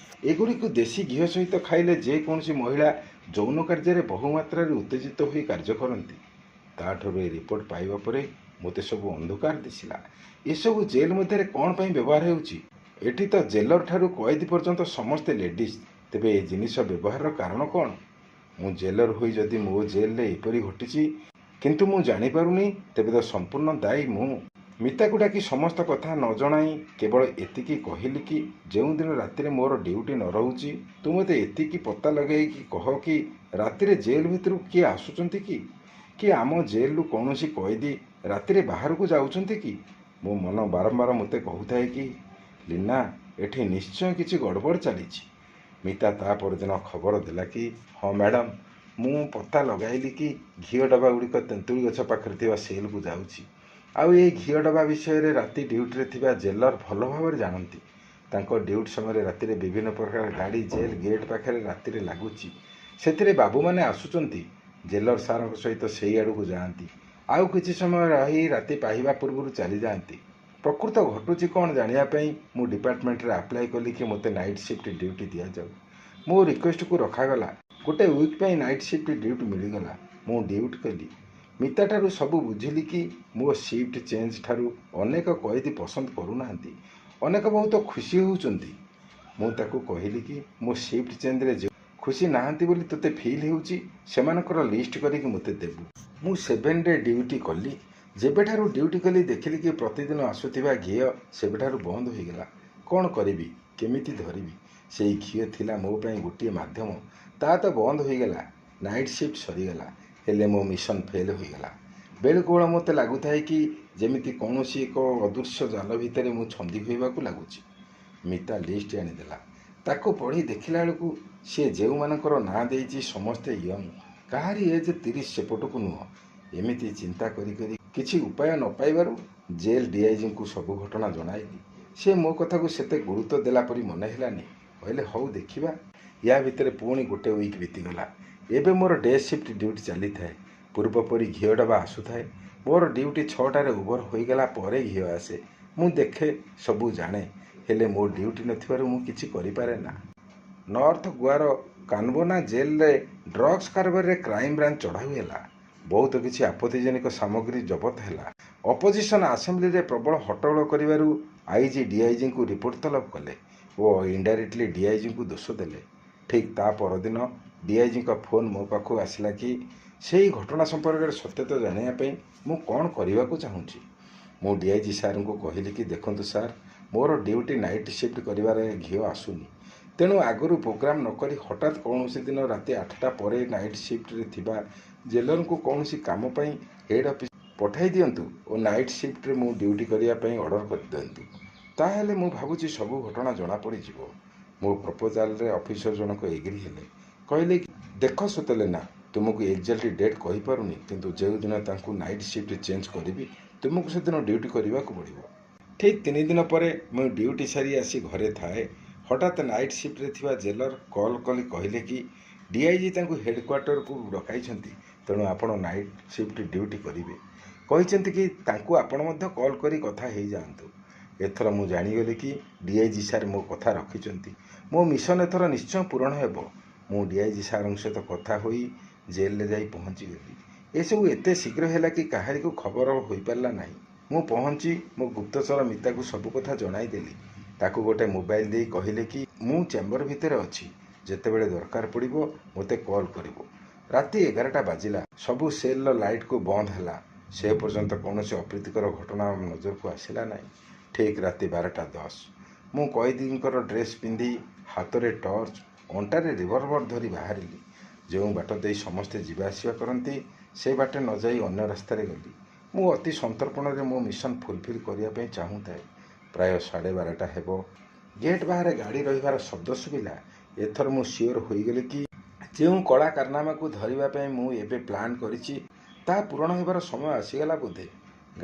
[SPEAKER 1] ଏଗୁଡ଼ିକୁ ଦେଶୀ ଘିଅ ସହିତ ଖାଇଲେ ଯେକୌଣସି ମହିଳା ଯୌନ କାର୍ଯ୍ୟରେ ବହୁମାତ୍ରାରେ ଉତ୍ତେଜିତ ହୋଇ କାର୍ଯ୍ୟ କରନ୍ତି। ତାଠାରୁ ଏ ରିପୋର୍ଟ ପାଇବା ପରେ ମୋତେ ସବୁ ଅନ୍ଧକାର ଦିଶିଲା। ଏସବୁ ଜେଲ୍ ମଧ୍ୟରେ କ'ଣ ପାଇଁ ବ୍ୟବହାର ହେଉଛି? ଏଠି ତ ଜେଲର ଠାରୁ କଏଦୀ ପର୍ଯ୍ୟନ୍ତ ସମସ୍ତେ ଲେଡ଼ିଜ୍। ତେବେ ଏ ଜିନିଷ ବ୍ୟବହାରର କାରଣ କ'ଣ? ମୁଁ ଜେଲର ହୋଇ ଯଦି ମୋ ଜେଲରେ ଏପରି ଘଟିଛି କିନ୍ତୁ ମୁଁ ଜାଣିପାରୁନି, ତେବେ ତ ସମ୍ପୂର୍ଣ୍ଣ ଦାୟୀ ମୁଁ। ମିତାକୁ ଡାକି ସମସ୍ତ କଥା ନ ଜଣାଇ କେବଳ ଏତିକି କହିଲି କି ଯେଉଁଦିନ ରାତିରେ ମୋର ଡ୍ୟୁଟି ନ ରହୁଛି, ତୁ ମୋତେ ଏତିକି ପତ୍ତା ଲଗାଇକି କହ କି ରାତିରେ ଜେଲ୍ ଭିତରକୁ କିଏ ଆସୁଛନ୍ତି କି, କି ଆମ ଜେଲରୁ କୌଣସି କଏଦୀ ରାତିରେ ବାହାରକୁ ଯାଉଛନ୍ତି କି? ମୋ ମନ ବାରମ୍ବାର ମୋତେ କହୁଥାଏ କି ଲୀନା, ଏଠି ନିଶ୍ଚୟ କିଛି ଗଡ଼ବଡ଼ ଚାଲିଛି। ମିତା ତା ପରଦିନ ଖବର ଦେଲା କି ହଁ ମ୍ୟାଡ଼ାମ୍, ମୁଁ ପତ୍ତା ଲଗାଇଲି କି ଘିଅ ଡବା ଗୁଡ଼ିକ ତେନ୍ତୁଳି ଗଛ ପାଖରେ ଥିବା ସେଲ୍କୁ ଯାଉଛି। ଆଉ ଏ ଘିଅ ଡବା ବିଷୟରେ ରାତି ଡ୍ୟୁଟିରେ ଥିବା ଜେଲର ଭଲ ଭାବରେ ଜାଣନ୍ତି। ତାଙ୍କ ଡ୍ୟୁଟି ସମୟରେ ରାତିରେ ବିଭିନ୍ନ ପ୍ରକାର ଗାଡ଼ି ଜେଲ୍ ଗେଟ୍ ପାଖରେ ରାତିରେ ଲାଗୁଛି। ସେଥିରେ ବାବୁମାନେ ଆସୁଛନ୍ତି, ଜେଲର ସାରଙ୍କ ସହିତ ସେଇ ଆଡ଼କୁ ଯାଆନ୍ତି, ଆଉ କିଛି ସମୟ ରହି ରାତି ପାହିବା ପୂର୍ବରୁ ଚାଲିଯାଆନ୍ତି। ପ୍ରକୃତ ଘଟୁଛି କ'ଣ ଜାଣିବା ପାଇଁ ମୁଁ ଡିପାର୍ଟମେଣ୍ଟରେ ଆପ୍ଲାଏ କଲି କି ମୋତେ ନାଇଟ୍ ସିଫ୍ଟ ଡ୍ୟୁଟି ଦିଆଯାଉ। ମୋ ରିକ୍ୱେଷ୍ଟକୁ ରଖାଗଲା। ଗୋଟେ ୱିକ୍ ପାଇଁ ନାଇଟ୍ ସିଫ୍ଟ ଡ୍ୟୁଟି ମିଳିଗଲା। ମୁଁ ଡ୍ୟୁଟି କଲି। ମିତାଠାରୁ ସବୁ ବୁଝିଲି କି ମୋ ସିଫ୍ଟ ଚେଞ୍ଜ ଠାରୁ ଅନେକ କଏଦୀ ପସନ୍ଦ କରୁନାହାନ୍ତି, ଅନେକ ବହୁତ ଖୁସି ହେଉଛନ୍ତି। ମୁଁ ତାକୁ କହିଲି କି ମୋ ସିଫ୍ଟ ଚେଞ୍ଜରେ ଯେଉଁ ଖୁସି ନାହାନ୍ତି ବୋଲି ତୋତେ ଫିଲ୍ ହେଉଛି, ସେମାନଙ୍କର ଲିଷ୍ଟ କରିକି ମୋତେ ଦେବୁ। ମୁଁ 7 ଡେ ଡ୍ୟୁଟି କଲି। ଯେବେଠାରୁ ଡ୍ୟୁଟି କଲି, ଦେଖିଲି କି ପ୍ରତିଦିନ ଆସୁଥିବା ଘିଅ ସେବେଠାରୁ ବନ୍ଦ ହୋଇଗଲା। କ'ଣ କରିବି? କେମିତି ଧରିବି? ସେଇ ଘିଅ ଥିଲା ମୋ ପାଇଁ ଗୋଟିଏ ମାଧ୍ୟମ। ତା ତ ବନ୍ଦ ହୋଇଗଲା, ନାଇଟ୍ ସିଫ୍ଟ ସରିଗଲା, ହେଲେ ମୋ ମିଶନ ଫେଲ୍ ହୋଇଗଲା। ବେଳକୁ ବେଳ ମୋତେ ଲାଗୁଥାଏ କି ଯେମିତି କୌଣସି ଏକ ଅଦୃଶ୍ୟ ଜାଲ ଭିତରେ ମୁଁ ଛନ୍ଦି ହୋଇବାକୁ ଲାଗୁଛି। ମିତା ଲିଷ୍ଟ ଆଣିଦେଲା। ତାକୁ ପଢ଼ି ଦେଖିଲା ବେଳକୁ ସିଏ ଯେଉଁମାନଙ୍କର ନାଁ ଦେଇଛି ସମସ୍ତେ ୟଙ୍ଗ, କାହାରି ଏଜ୍ 30 ସେପଟକୁ ନୁହଁ। ଏମିତି ଚିନ୍ତା କରି କରି କିଛି ଉପାୟ ନ ପାଇବାରୁ ଜେଲ୍ ଡିଆଇଜିଙ୍କୁ ସବୁ ଘଟଣା ଜଣାଇଲି। ସେ ମୋ କଥାକୁ ସେତେ ଗୁରୁତ୍ୱ ଦେଲା ପରି ମନେ ହେଲାନି। କହିଲେ, ହଉ ଦେଖିବା। ୟା ଭିତରେ ପୁଣି ଗୋଟେ ୱିକ୍ ବିତିଗଲା। ଏବେ ମୋର ଡେ ସିଫ୍ଟ ଡ୍ୟୁଟି ଚାଲିଥାଏ। ପୂର୍ବ ପରି ଘିଅ ଡବା ଆସୁଥାଏ। ମୋର ଡ୍ୟୁଟି 6ଟାରେ ଓଭର ହୋଇଗଲା ପରେ ଘିଅ ଆସେ। ମୁଁ ଦେଖେ, ସବୁ ଜାଣେ, ହେଲେ ମୋ ଡ୍ୟୁଟି ନଥିବାରୁ ମୁଁ କିଛି କରିପାରେ ନା। ନର୍ଥ ଗୋଆର କାନବୋନା ଜେଲରେ ଡ୍ରଗ୍ସ କାରବାରରେ କ୍ରାଇମବ୍ରାଞ୍ଚ ଚଢ଼ାଉ ହେଲା। ବହୁତ କିଛି ଆପତ୍ତିଜନକ ସାମଗ୍ରୀ ଜବତ ହେଲା। ଅପୋଜିସନ୍ ଆସେମ୍ବଲିରେ ପ୍ରବଳ ହଟ୍ଟଗୋଳ କରିବାରୁ ଆଇଜି ଡିଆଇଜିଙ୍କୁ ରିପୋର୍ଟ ତଲବ କଲେ ଓ ଇନଡାଇରେକ୍ଟଲି ଡିଆଇଜିଙ୍କୁ ଦୋଷ ଦେଲେ। ଠିକ୍ ତା ପରଦିନ ଡିଆଇଜିଙ୍କ ଫୋନ୍ ମୋ ପାଖକୁ ଆସିଲା କି ସେଇ ଘଟଣା ସମ୍ପର୍କରେ ସତ୍ୟତା ଜାଣିବା ପାଇଁ ମୁଁ କ'ଣ କରିବାକୁ ଚାହୁଁଛି। ମୁଁ ଡିଆଇଜି ସାର୍ଙ୍କୁ କହିଲି କି ଦେଖନ୍ତୁ ସାର୍, ମୋର ଡ୍ୟୁଟି ନାଇଟ୍ ସିଫ୍ଟ କରିବାରେ ଘିଅ ଆସୁନି, ତେଣୁ ଆଗରୁ ପ୍ରୋଗ୍ରାମ୍ ନକରି ହଠାତ୍ କୌଣସି ଦିନ ରାତି 8ଟା ପରେ ନାଇଟ୍ ସିଫ୍ଟରେ ଥିବା ଜେଲରଙ୍କୁ କୌଣସି କାମ ପାଇଁ ହେଡ଼୍ ଅଫିସ୍ ପଠାଇ ଦିଅନ୍ତୁ ଓ ନାଇଟ୍ ସିଫ୍ଟରେ ମୁଁ ଡ୍ୟୁଟି କରିବା ପାଇଁ ଅର୍ଡ଼ର କରିଦିଅନ୍ତୁ। ତାହେଲେ ମୁଁ ଭାବୁଛି ସବୁ ଘଟଣା ଜଣାପଡ଼ିଯିବ। ମୋ ପ୍ରପୋଜାଲରେ ଅଫିସର ଜଣକ ଏଗ୍ରି ହେଲେ। କହିଲେ, ଦେଖ ସତଲେନା, ତୁମକୁ ଏକ୍ଜାକ୍ଟଲି ଡେଟ୍ କହିପାରୁନି, କିନ୍ତୁ ଯେଉଁଦିନ ତାଙ୍କୁ ନାଇଟ୍ ସିଫ୍ଟ ଚେଞ୍ଜ କରିବି, ତୁମକୁ ସେଦିନ ଡ୍ୟୁଟି କରିବାକୁ ପଡ଼ିବ। ଠିକ୍ 3 ଦିନ ପରେ ମୁଁ ଡ୍ୟୁଟି ସାରି ଆସି ଘରେ ଥାଏ। ହଠାତ୍ ନାଇଟ୍ ସିଫ୍ଟରେ ଥିବା ଜେଲର କଲ୍ କରି କହିଲେ କି ଡିଆଇଜି ତାଙ୍କୁ ହେଡ଼କ୍ୱାର୍ଟରକୁ ଡକାଇଛନ୍ତି, ତେଣୁ ଆପଣ ନାଇଟ୍ ସିଫ୍ଟ ଡ୍ୟୁଟି କରିବେ। କହିଛନ୍ତି କି ତାଙ୍କୁ ଆପଣ ମଧ୍ୟ କଲ୍ କରି କଥା ହେଇଯାଆନ୍ତୁ। ଏଥର ମୁଁ ଜାଣିଗଲି କି ଡିଆଇଜି ସାର୍ ମୋ କଥା ରଖିଛନ୍ତି। ମୋ ମିଶନ ଏଥର ନିଶ୍ଚୟ ପୂରଣ ହେବ। ମୁଁ ଡିଆଇଜି ସାର୍ଙ୍କ ସହିତ କଥା ହୋଇ ଜେଲରେ ଯାଇ ପହଞ୍ଚିଗଲି। ଏସବୁ ଏତେ ଶୀଘ୍ର ହେଲା କି କାହାରିକୁ ଖବର ହୋଇପାରିଲା ନାହିଁ। ମୁଁ ପହଞ୍ଚି ମୋ ଗୁପ୍ତଚର ମିତାକୁ ସବୁ କଥା ଜଣାଇଦେଲି। ତାକୁ ଗୋଟେ ମୋବାଇଲ ଦେଇ କହିଲେ କି ମୁଁ ଚେମ୍ବର ଭିତରେ ଅଛି, ଯେତେବେଳେ ଦରକାର ପଡ଼ିବ ମୋତେ କଲ୍ କରିବ। ରାତି 11ଟା ବାଜିଲା। ସବୁ ସେଲ୍ର ଲାଇଟ୍କୁ ବନ୍ଦ ହେଲା। ସେ ପର୍ଯ୍ୟନ୍ତ କୌଣସି ଅପ୍ରୀତିକର ଘଟଣା ନଜରକୁ ଆସିଲା ନାହିଁ। ଠିକ୍ ରାତି 12ଟା 10। ମୁଁ କଏଦୀଙ୍କର ଡ୍ରେସ୍ ପିନ୍ଧି, ହାତରେ ଟର୍ଚ୍ଚ, ଅଣ୍ଟାରେ ରିଭଲଭର ଧରି ବାହାରିଲି। ଯେଉଁ ବାଟ ଦେଇ ସମସ୍ତେ ଯିବା ଆସିବା କରନ୍ତି, ସେ ବାଟେ ନ ଯାଇ ଅନ୍ୟ ରାସ୍ତାରେ ଗଲି। ମୁଁ ଅତି ସନ୍ତର୍ପଣରେ ମୋ ମିଶନ ଫୁଲଫିଲ୍ କରିବା ପାଇଁ ଚାହୁଁଥାଏ। ପ୍ରାୟ 12:30 ହେବ, ଗେଟ୍ ବାହାରେ ଗାଡ଼ି ରହିବାର ଶବ୍ଦ ଶୁଭିଲା। ଏଥର ମୁଁ ସିଓର ହୋଇଗଲି କି ଯେଉଁ କଳା କାରନାମାକୁ ଧରିବା ପାଇଁ ମୁଁ ଏବେ ପ୍ଲାନ୍ କରିଛି, ତାହା ପୂରଣ ହେବାର ସମୟ ଆସିଗଲା ବୋଧେ।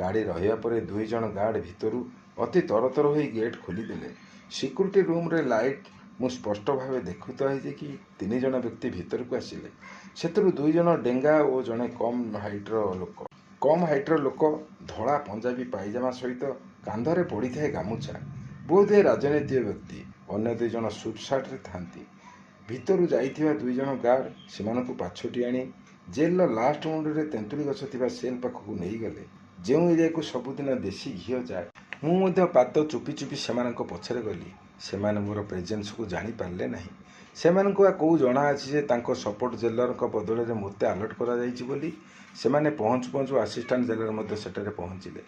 [SPEAKER 1] ଗାଡ଼ି ରହିବା ପରେ ଦୁଇ ଜଣ ଗାର୍ଡ଼ ଭିତରୁ ଅତି ତରତର ହୋଇ ଗେଟ୍ ଖୋଲିଦେଲେ। ସିକ୍ୟୁରିଟି ରୁମ୍ରେ ଲାଇଟ୍ ମୁଁ ସ୍ପଷ୍ଟ ଭାବେ ଦେଖୁଥାଏ ଯେ କି ତିନି ଜଣ ବ୍ୟକ୍ତି ଭିତରକୁ ଆସିଲେ। ସେଥିରୁ ଦୁଇ ଜଣ ଡେଙ୍ଗା ଓ ଜଣେ କମ୍ ହାଇଟ୍ର ଲୋକ। କମ୍ ହାଇଟ୍ର ଲୋକ ଧଳା ପଞ୍ଜାବୀ ପାଇଜାମା ସହିତ କାନ୍ଧରେ ପଡ଼ିଥାଏ ଗାମୁଛା। ବୋଧହୁଏ ରାଜନୈତିକ ବ୍ୟକ୍ତି। ଅନ୍ୟ ଦୁଇ ଜଣ ସୁଟ୍ ସାର୍ଟରେ ଥାନ୍ତି। ଭିତରୁ ଯାଇଥିବା ଦୁଇ ଜଣ ଗାର୍ଡ଼ ସେମାନଙ୍କୁ ପାଛୋଟି ଆଣି ଜେଲ୍ର ଲାଷ୍ଟ ମୁଣ୍ଡରେ ତେନ୍ତୁଳି ଗଛ ଥିବା ସେଲ୍ ପାଖକୁ ନେଇଗଲେ, ଯେଉଁ ଏରିଆକୁ ସବୁଦିନ ଦେଶୀ ଘିଅ ଯାଏ। ମୁଁ ମଧ୍ୟ ପାଦ ଚୁପି ଚୁପି ସେମାନଙ୍କ ପଛରେ ଗଲି। ସେମାନେ ମୋର ପ୍ରେଜେନ୍ସକୁ ଜାଣିପାରିଲେ ନାହିଁ। ସେମାନଙ୍କୁ ବା କୋଉ ଜଣା ଅଛି ଯେ ତାଙ୍କ ସପୋର୍ଟ ଜେଲରଙ୍କ ବଦଳରେ ମୋତେ ଆଲର୍ଟ କରାଯାଇଛି ବୋଲି। ସେମାନେ ପହଞ୍ଚୁ ପହଞ୍ଚୁ ଆସିଷ୍ଟାଣ୍ଟ ଜେଲର ମଧ୍ୟ ସେଠାରେ ପହଞ୍ଚିଲେ।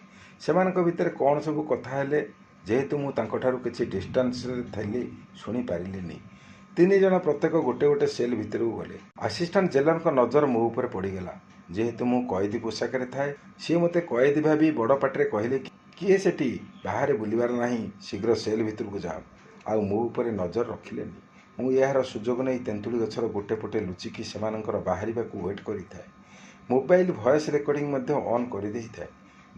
[SPEAKER 1] ସେମାନଙ୍କ ଭିତରେ କ'ଣ ସବୁ କଥା ହେଲେ, ଯେହେତୁ ମୁଁ ତାଙ୍କଠାରୁ କିଛି ଡିଷ୍ଟାନ୍ସରେ ଥିଲି, ଶୁଣିପାରିଲିନି। ତିନି ଜଣ ପ୍ରତ୍ୟେକ ଗୋଟେ ଗୋଟେ ସେଲ୍ ଭିତରକୁ ଗଲେ। ଆସିଷ୍ଟାଣ୍ଟ ଜେଲରଙ୍କ ନଜର ମୋ ଉପରେ ପଡ଼ିଗଲା। ଯେହେତୁ ମୁଁ କଏଦୀ ପୋଷାକରେ ଥାଏ, ସିଏ ମୋତେ କଏଦୀ ଭାବି ବଡ଼ ପାଟିରେ କହିଲେ, "କିଏ ସେଠି? ବାହାରେ ବୁଲିବାର ନାହିଁ, ଶୀଘ୍ର ସେଲ୍ ଭିତରକୁ ଯାଅ।" ଆଉ ମୋ ଉପରେ ନଜର ରଖିଲେନି। ମୁଁ ଏହାର ସୁଯୋଗ ନେଇ ତେନ୍ତୁଳି ଗଛର ଗୋଟେ ପଟେ ଲୁଚିକି ସେମାନଙ୍କର ବାହାରିବାକୁ ୱେଟ୍ କରିଥାଏ। ମୋବାଇଲ ଭଏସ୍ ରେକର୍ଡ଼ିଂ ମଧ୍ୟ ଅନ୍ କରିଦେଇଥାଏ।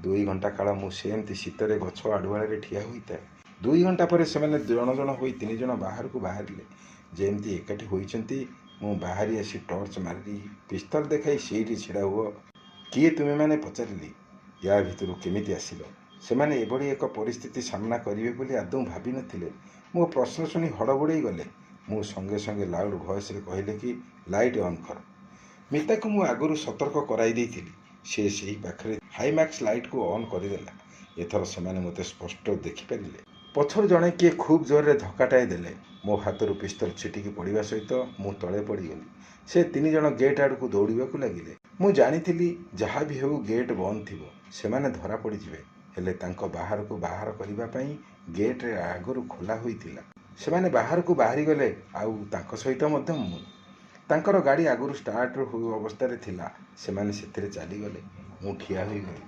[SPEAKER 1] 2 ଘଣ୍ଟା କାଳ ମୁଁ ସେମିତି ଶୀତରେ ଗଛ ଆଢ଼ୁଆଳରେ ଠିଆ ହୋଇଥାଏ। 2 ଘଣ୍ଟା ପରେ ସେମାନେ ଜଣ ଜଣ ହୋଇ ତିନି ଜଣ ବାହାରକୁ ବାହାରିଲେ। ଯେମିତି ଏକାଠି ହୋଇଛନ୍ତି, ମୁଁ ବାହାରି ଆସି ଟର୍ଚ୍ଚ ମାରି ପିସ୍ତଲ ଦେଖାଇ "ସେଇଠି ଛିଡ଼ା ହୁଅ, କିଏ ତୁମେମାନେ?" ପଚାରିଲି। "ୟା ଭିତରୁ କେମିତି ଆସିଲ?" ସେମାନେ ଏଭଳି ଏକ ପରିସ୍ଥିତି ସାମ୍ନା କରିବେ ବୋଲି ଆଦୌ ଭାବିନଥିଲେ। ମୋ ପ୍ରଶ୍ନ ଶୁଣି ହଡ଼ବଡ଼େଇ ଗଲେ। ମୁଁ ସଙ୍ଗେ ସଙ୍ଗେ ଲାଉଡ଼ ଭଏସ୍ରେ କହିଲି କି ଲାଇଟ୍ ଅନ୍ କର। ମିତାକୁ ମୁଁ ଆଗରୁ ସତର୍କ କରାଇ ଦେଇଥିଲି। ସେ ସେହି ପାଖରେ ହାଇମାକ୍ସ ଲାଇଟ୍କୁ ଅନ୍ କରିଦେଲା। ଏଥର ସେମାନେ ମୋତେ ସ୍ପଷ୍ଟ ଦେଖିପାରିଲେ। ପଛରୁ ଜଣେ କିଏ ଖୁବ୍ ଜୋରରେ ଧକ୍କାଟାଏ ଦେଲେ। ମୋ ହାତରୁ ପିସ୍ତଲ ଛିଟିକି ପଡ଼ିବା ସହିତ ମୁଁ ତଳେ ପଡ଼ିଗଲି। ସେ ତିନି ଜଣ ଗେଟ୍ ଆଡ଼କୁ ଦୌଡ଼ିବାକୁ ଲାଗିଲେ। ମୁଁ ଜାଣିଥିଲି, ଯାହା ବି ହେଉ ଗେଟ୍ ବନ୍ଦ ଥିବ, ସେମାନେ ଧରା ପଡ଼ିଯିବେ। ହେଲେ ତାଙ୍କ ବାହାରକୁ ବାହାର କରିବା ପାଇଁ ଗେଟ୍ରେ ଆଗରୁ ଖୋଲା ହୋଇଥିଲା। ସେମାନେ ବାହାରକୁ ବାହାରିଗଲେ ଆଉ ତାଙ୍କ ସହିତ ମଧ୍ୟ ମୁଁ। ତାଙ୍କର ଗାଡ଼ି ଆଗରୁ ଷ୍ଟାର୍ଟ ଅବସ୍ଥାରେ ଥିଲା। ସେମାନେ ସେଥିରେ ଚାଲିଗଲେ। ମୁଁ ଠିଆ ହୋଇଗଲି।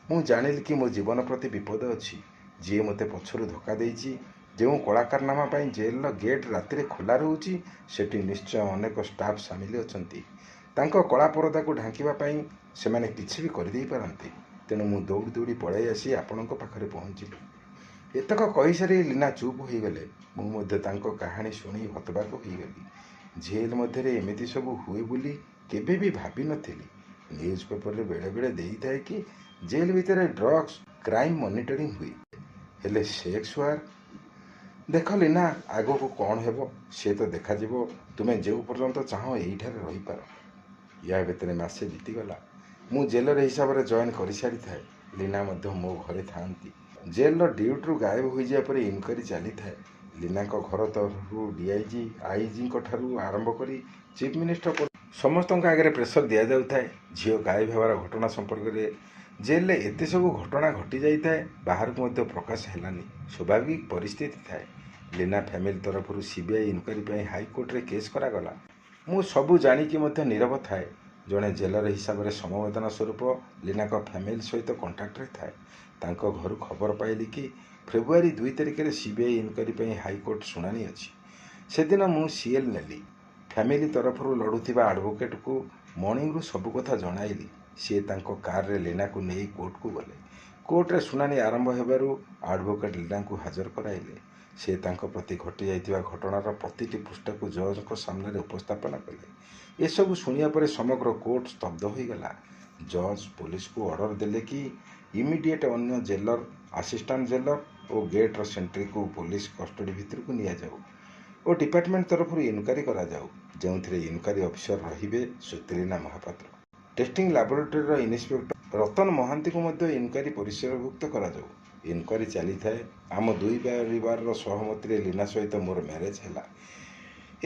[SPEAKER 1] ମୁଁ ଜାଣିଲି କି ମୋ ଜୀବନ ପ୍ରତି ବିପଦ ଅଛି। ଯିଏ ମୋତେ ପଛରୁ ଧକ୍କା ଦେଇଛି, ଯେଉଁ କଳାକାରନାମା ପାଇଁ ଜେଲ୍ର ଗେଟ୍ ରାତିରେ ଖୋଲା ରହୁଛି, ସେଠି ନିଶ୍ଚୟ ଅନେକ ଷ୍ଟାଫ୍ ସାମିଲ ଅଛନ୍ତି। ତାଙ୍କ କଳା ପରଦାକୁ ଢାଙ୍କିବା ପାଇଁ ସେମାନେ କିଛି ବି କରିଦେଇପାରନ୍ତି। ତେଣୁ ମୁଁ ଦୌଡ଼ି ଦୌଡ଼ି ପଳାଇ ଆସି ଆପଣଙ୍କ ପାଖରେ ପହଞ୍ଚିଲି। ଏତକ କହିସାରି ଲୀନା ଚୁପ୍ ହୋଇଗଲେ। ମୁଁ ମଧ୍ୟ ତାଙ୍କ କାହାଣୀ ଶୁଣି ହତବାକ ହୋଇଗଲି। ଜେଲ୍ ମଧ୍ୟରେ ଏମିତି ସବୁ ହୁଏ ବୋଲି କେବେ ବି ଭାବିନଥିଲି। ନ୍ୟୁଜ୍ ପେପରରେ ବେଳେବେଳେ ଦେଇଥାଏ କି ଜେଲ୍ ଭିତରେ ଡ୍ରଗ୍ସ କ୍ରାଇମ୍ ମନିଟରିଂ ହୁଏ। ହେଲେ ସେକ୍ସ ୱାର୍! ଦେଖ ଲୀନା, ଆଗକୁ କ'ଣ ହେବ ସେ ତ ଦେଖାଯିବ। ତୁମେ ଯେଉଁ ପର୍ଯ୍ୟନ୍ତ ଚାହଁ ଏଇଠାରେ ରହିପାର। ୟା ଭିତରେ ମାସେ ବିତିଗଲା। ମୁଁ ଜେଲର ହିସାବରେ ଜଏନ୍ କରିସାରିଥାଏ। ଲୀନା ମଧ୍ୟ ମୋ ଘରେ ଥାଆନ୍ତି। ଜେଲ୍ର ଡ୍ୟୁଟିରୁ ଗାୟବ ହୋଇଯିବା ପରେ ଇନକ୍ୱାରି ଚାଲିଥାଏ। ଲୀନାଙ୍କ ଘର ତରଫରୁ ଡିଆଇଜି, ଆଇଜିଙ୍କ ଠାରୁ ଆରମ୍ଭ କରି ଚିଫ୍ ମିନିଷ୍ଟର ସମସ୍ତଙ୍କ ଆଗରେ ପ୍ରେସର ଦିଆଯାଉଥାଏ ଝିଅ ଗାୟବ ହେବାର ଘଟଣା ସମ୍ପର୍କରେ। ଜେଲ୍ରେ ଏତେ ସବୁ ଘଟଣା ଘଟିଯାଇଥାଏ, ବାହାରକୁ ମଧ୍ୟ ପ୍ରକାଶ ହେଲାନି। ସ୍ୱାଭାବିକ ପରିସ୍ଥିତି ଥାଏ। ଲୀନା ଫ୍ୟାମିଲି ତରଫରୁ ସିବିଆଇ ଇନକ୍ୱାରି ପାଇଁ ହାଇକୋର୍ଟରେ କେସ୍ କରାଗଲା। ମୁଁ ସବୁ ଜାଣିକି ମଧ୍ୟ ନୀରବ ଥାଏ। ଜଣେ ଜେଲର ହିସାବରେ ସମବେଦନା ସ୍ୱରୂପ ଲୀନାଙ୍କ ଫ୍ୟାମିଲି ସହିତ କଣ୍ଟାକ୍ଟରେ ଥାଏ। ତାଙ୍କ ଘରୁ ଖବର ପାଇଲି କି ଫେବୃଆରୀ 2 ତାରିଖରେ ସିବିଆଇ ଇନକ୍ୱାରି ପାଇଁ ହାଇକୋର୍ଟ ଶୁଣାଣି ଅଛି। ସେଦିନ ମୁଁ ସିଏଲ୍ ନେଲି। ଫ୍ୟାମିଲି ତରଫରୁ ଲଢ଼ୁଥିବା ଆଡ଼ଭୋକେଟକୁ ମର୍ଣ୍ଣିଂରୁ ସବୁ କଥା ଜଣାଇଲି। ସିଏ ତାଙ୍କ କାରରେ ଲୀନାକୁ ନେଇ କୋର୍ଟକୁ ଗଲେ। କୋର୍ଟରେ ଶୁଣାଣି ଆରମ୍ଭ ହେବାରୁ ଆଡ଼ଭୋକେଟ ଲୀନାଙ୍କୁ ହାଜର କରାଇଲେ। ସେ ତାଙ୍କ ପ୍ରତି ଘଟିଯାଇଥିବା ଘଟଣାର ପ୍ରତିଟି ପୃଷ୍ଠାକୁ ଜଜ୍ଙ୍କ ସାମ୍ନାରେ ଉପସ୍ଥାପନ କଲେ। ଏସବୁ ଶୁଣିବା ପରେ ସମଗ୍ର କୋର୍ଟ ସ୍ତବ୍ଧ ହୋଇଗଲା। ଜଜ୍ ପୋଲିସକୁ ଅର୍ଡର ଦେଲେ କି ଇମିଡିଏଟ୍ ଅନ୍ୟ ଜେଲର, ଆସିଷ୍ଟାଣ୍ଟ ଜେଲର ଓ ଗେଟ୍ର ସେଣ୍ଟ୍ରିକୁ ପୋଲିସ କଷ୍ଟଡି ଭିତରକୁ ନିଆଯାଉ ଓ ଡିପାର୍ଟମେଣ୍ଟ ତରଫରୁ ଇନକ୍ୱାରି କରାଯାଉ, ଯେଉଁଥିରେ ଇନକ୍ୱାରି ଅଫିସର ରହିବେ ସ୍ୱସ୍ତିଲୀନା ମହାପାତ୍ର। ଟେଷ୍ଟିଂ ଲାବୋରେଟୋରୀର ଇନ୍ସପେକ୍ଟର ରତନ ମହାନ୍ତିଙ୍କୁ ମଧ୍ୟ ଇନକ୍ୱାରି ପରିସରଭୁକ୍ତ କରାଯାଉ। ଇନକ୍ୱାରି ଚାଲିଥାଏ। ଆମ ଦୁଇ ପରିବାରର ସହମତିରେ ଲୀନା ସହିତ ମୋର ମ୍ୟାରେଜ୍ ହେଲା।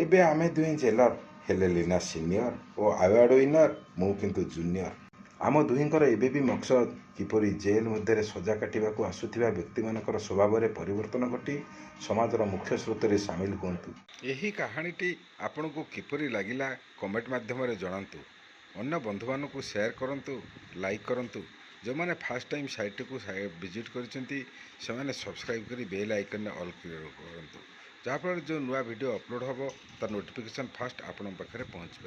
[SPEAKER 1] ଏବେ ଆମେ ଦୁହେଁ ଜେଲର। ହେଲେ ଲୀନା ସିନିୟର ଓ ଆୱାର୍ଡ଼ ୱିନର, ମୁଁ କିନ୍ତୁ ଜୁନିୟର। ଆମ ଦୁହିଁଙ୍କର ଏବେ ବି ମକସଦ କିପରି ଜେଲ୍ ମଧ୍ୟରେ ସଜା କାଟିବାକୁ ଆସୁଥିବା ବ୍ୟକ୍ତିମାନଙ୍କର ସ୍ୱଭାବରେ ପରିବର୍ତ୍ତନ ଘଟି ସମାଜର ମୁଖ୍ୟ ସ୍ରୋତରେ ସାମିଲ ହୁଅନ୍ତୁ। ଏହି କାହାଣୀଟି ଆପଣଙ୍କୁ କିପରି ଲାଗିଲା କମେଣ୍ଟ ମାଧ୍ୟମରେ ଜଣାନ୍ତୁ। ଅନ୍ୟ ବନ୍ଧୁମାନଙ୍କୁ ସେୟାର କରନ୍ତୁ, ଲାଇକ୍ କରନ୍ତୁ। ଯେଉଁମାନେ ଫାଷ୍ଟ ଟାଇମ୍ ସାଇଟ୍ଟିକୁ ଭିଜିଟ୍ କରିଛନ୍ତି, ସେମାନେ ସବସ୍କ୍ରାଇବ୍ କରି ବେଲ୍ ଆଇକନ୍ରେ ଅଲ୍ କରନ୍ତୁ, ଯାହାଫଳରେ ଯେଉଁ ନୂଆ ଭିଡ଼ିଓ ଅପଲୋଡ଼ ହେବ ତା ନୋଟିଫିକେସନ୍ ଫାଷ୍ଟ ଆପଣଙ୍କ ପାଖରେ ପହଞ୍ଚିପାରିବ।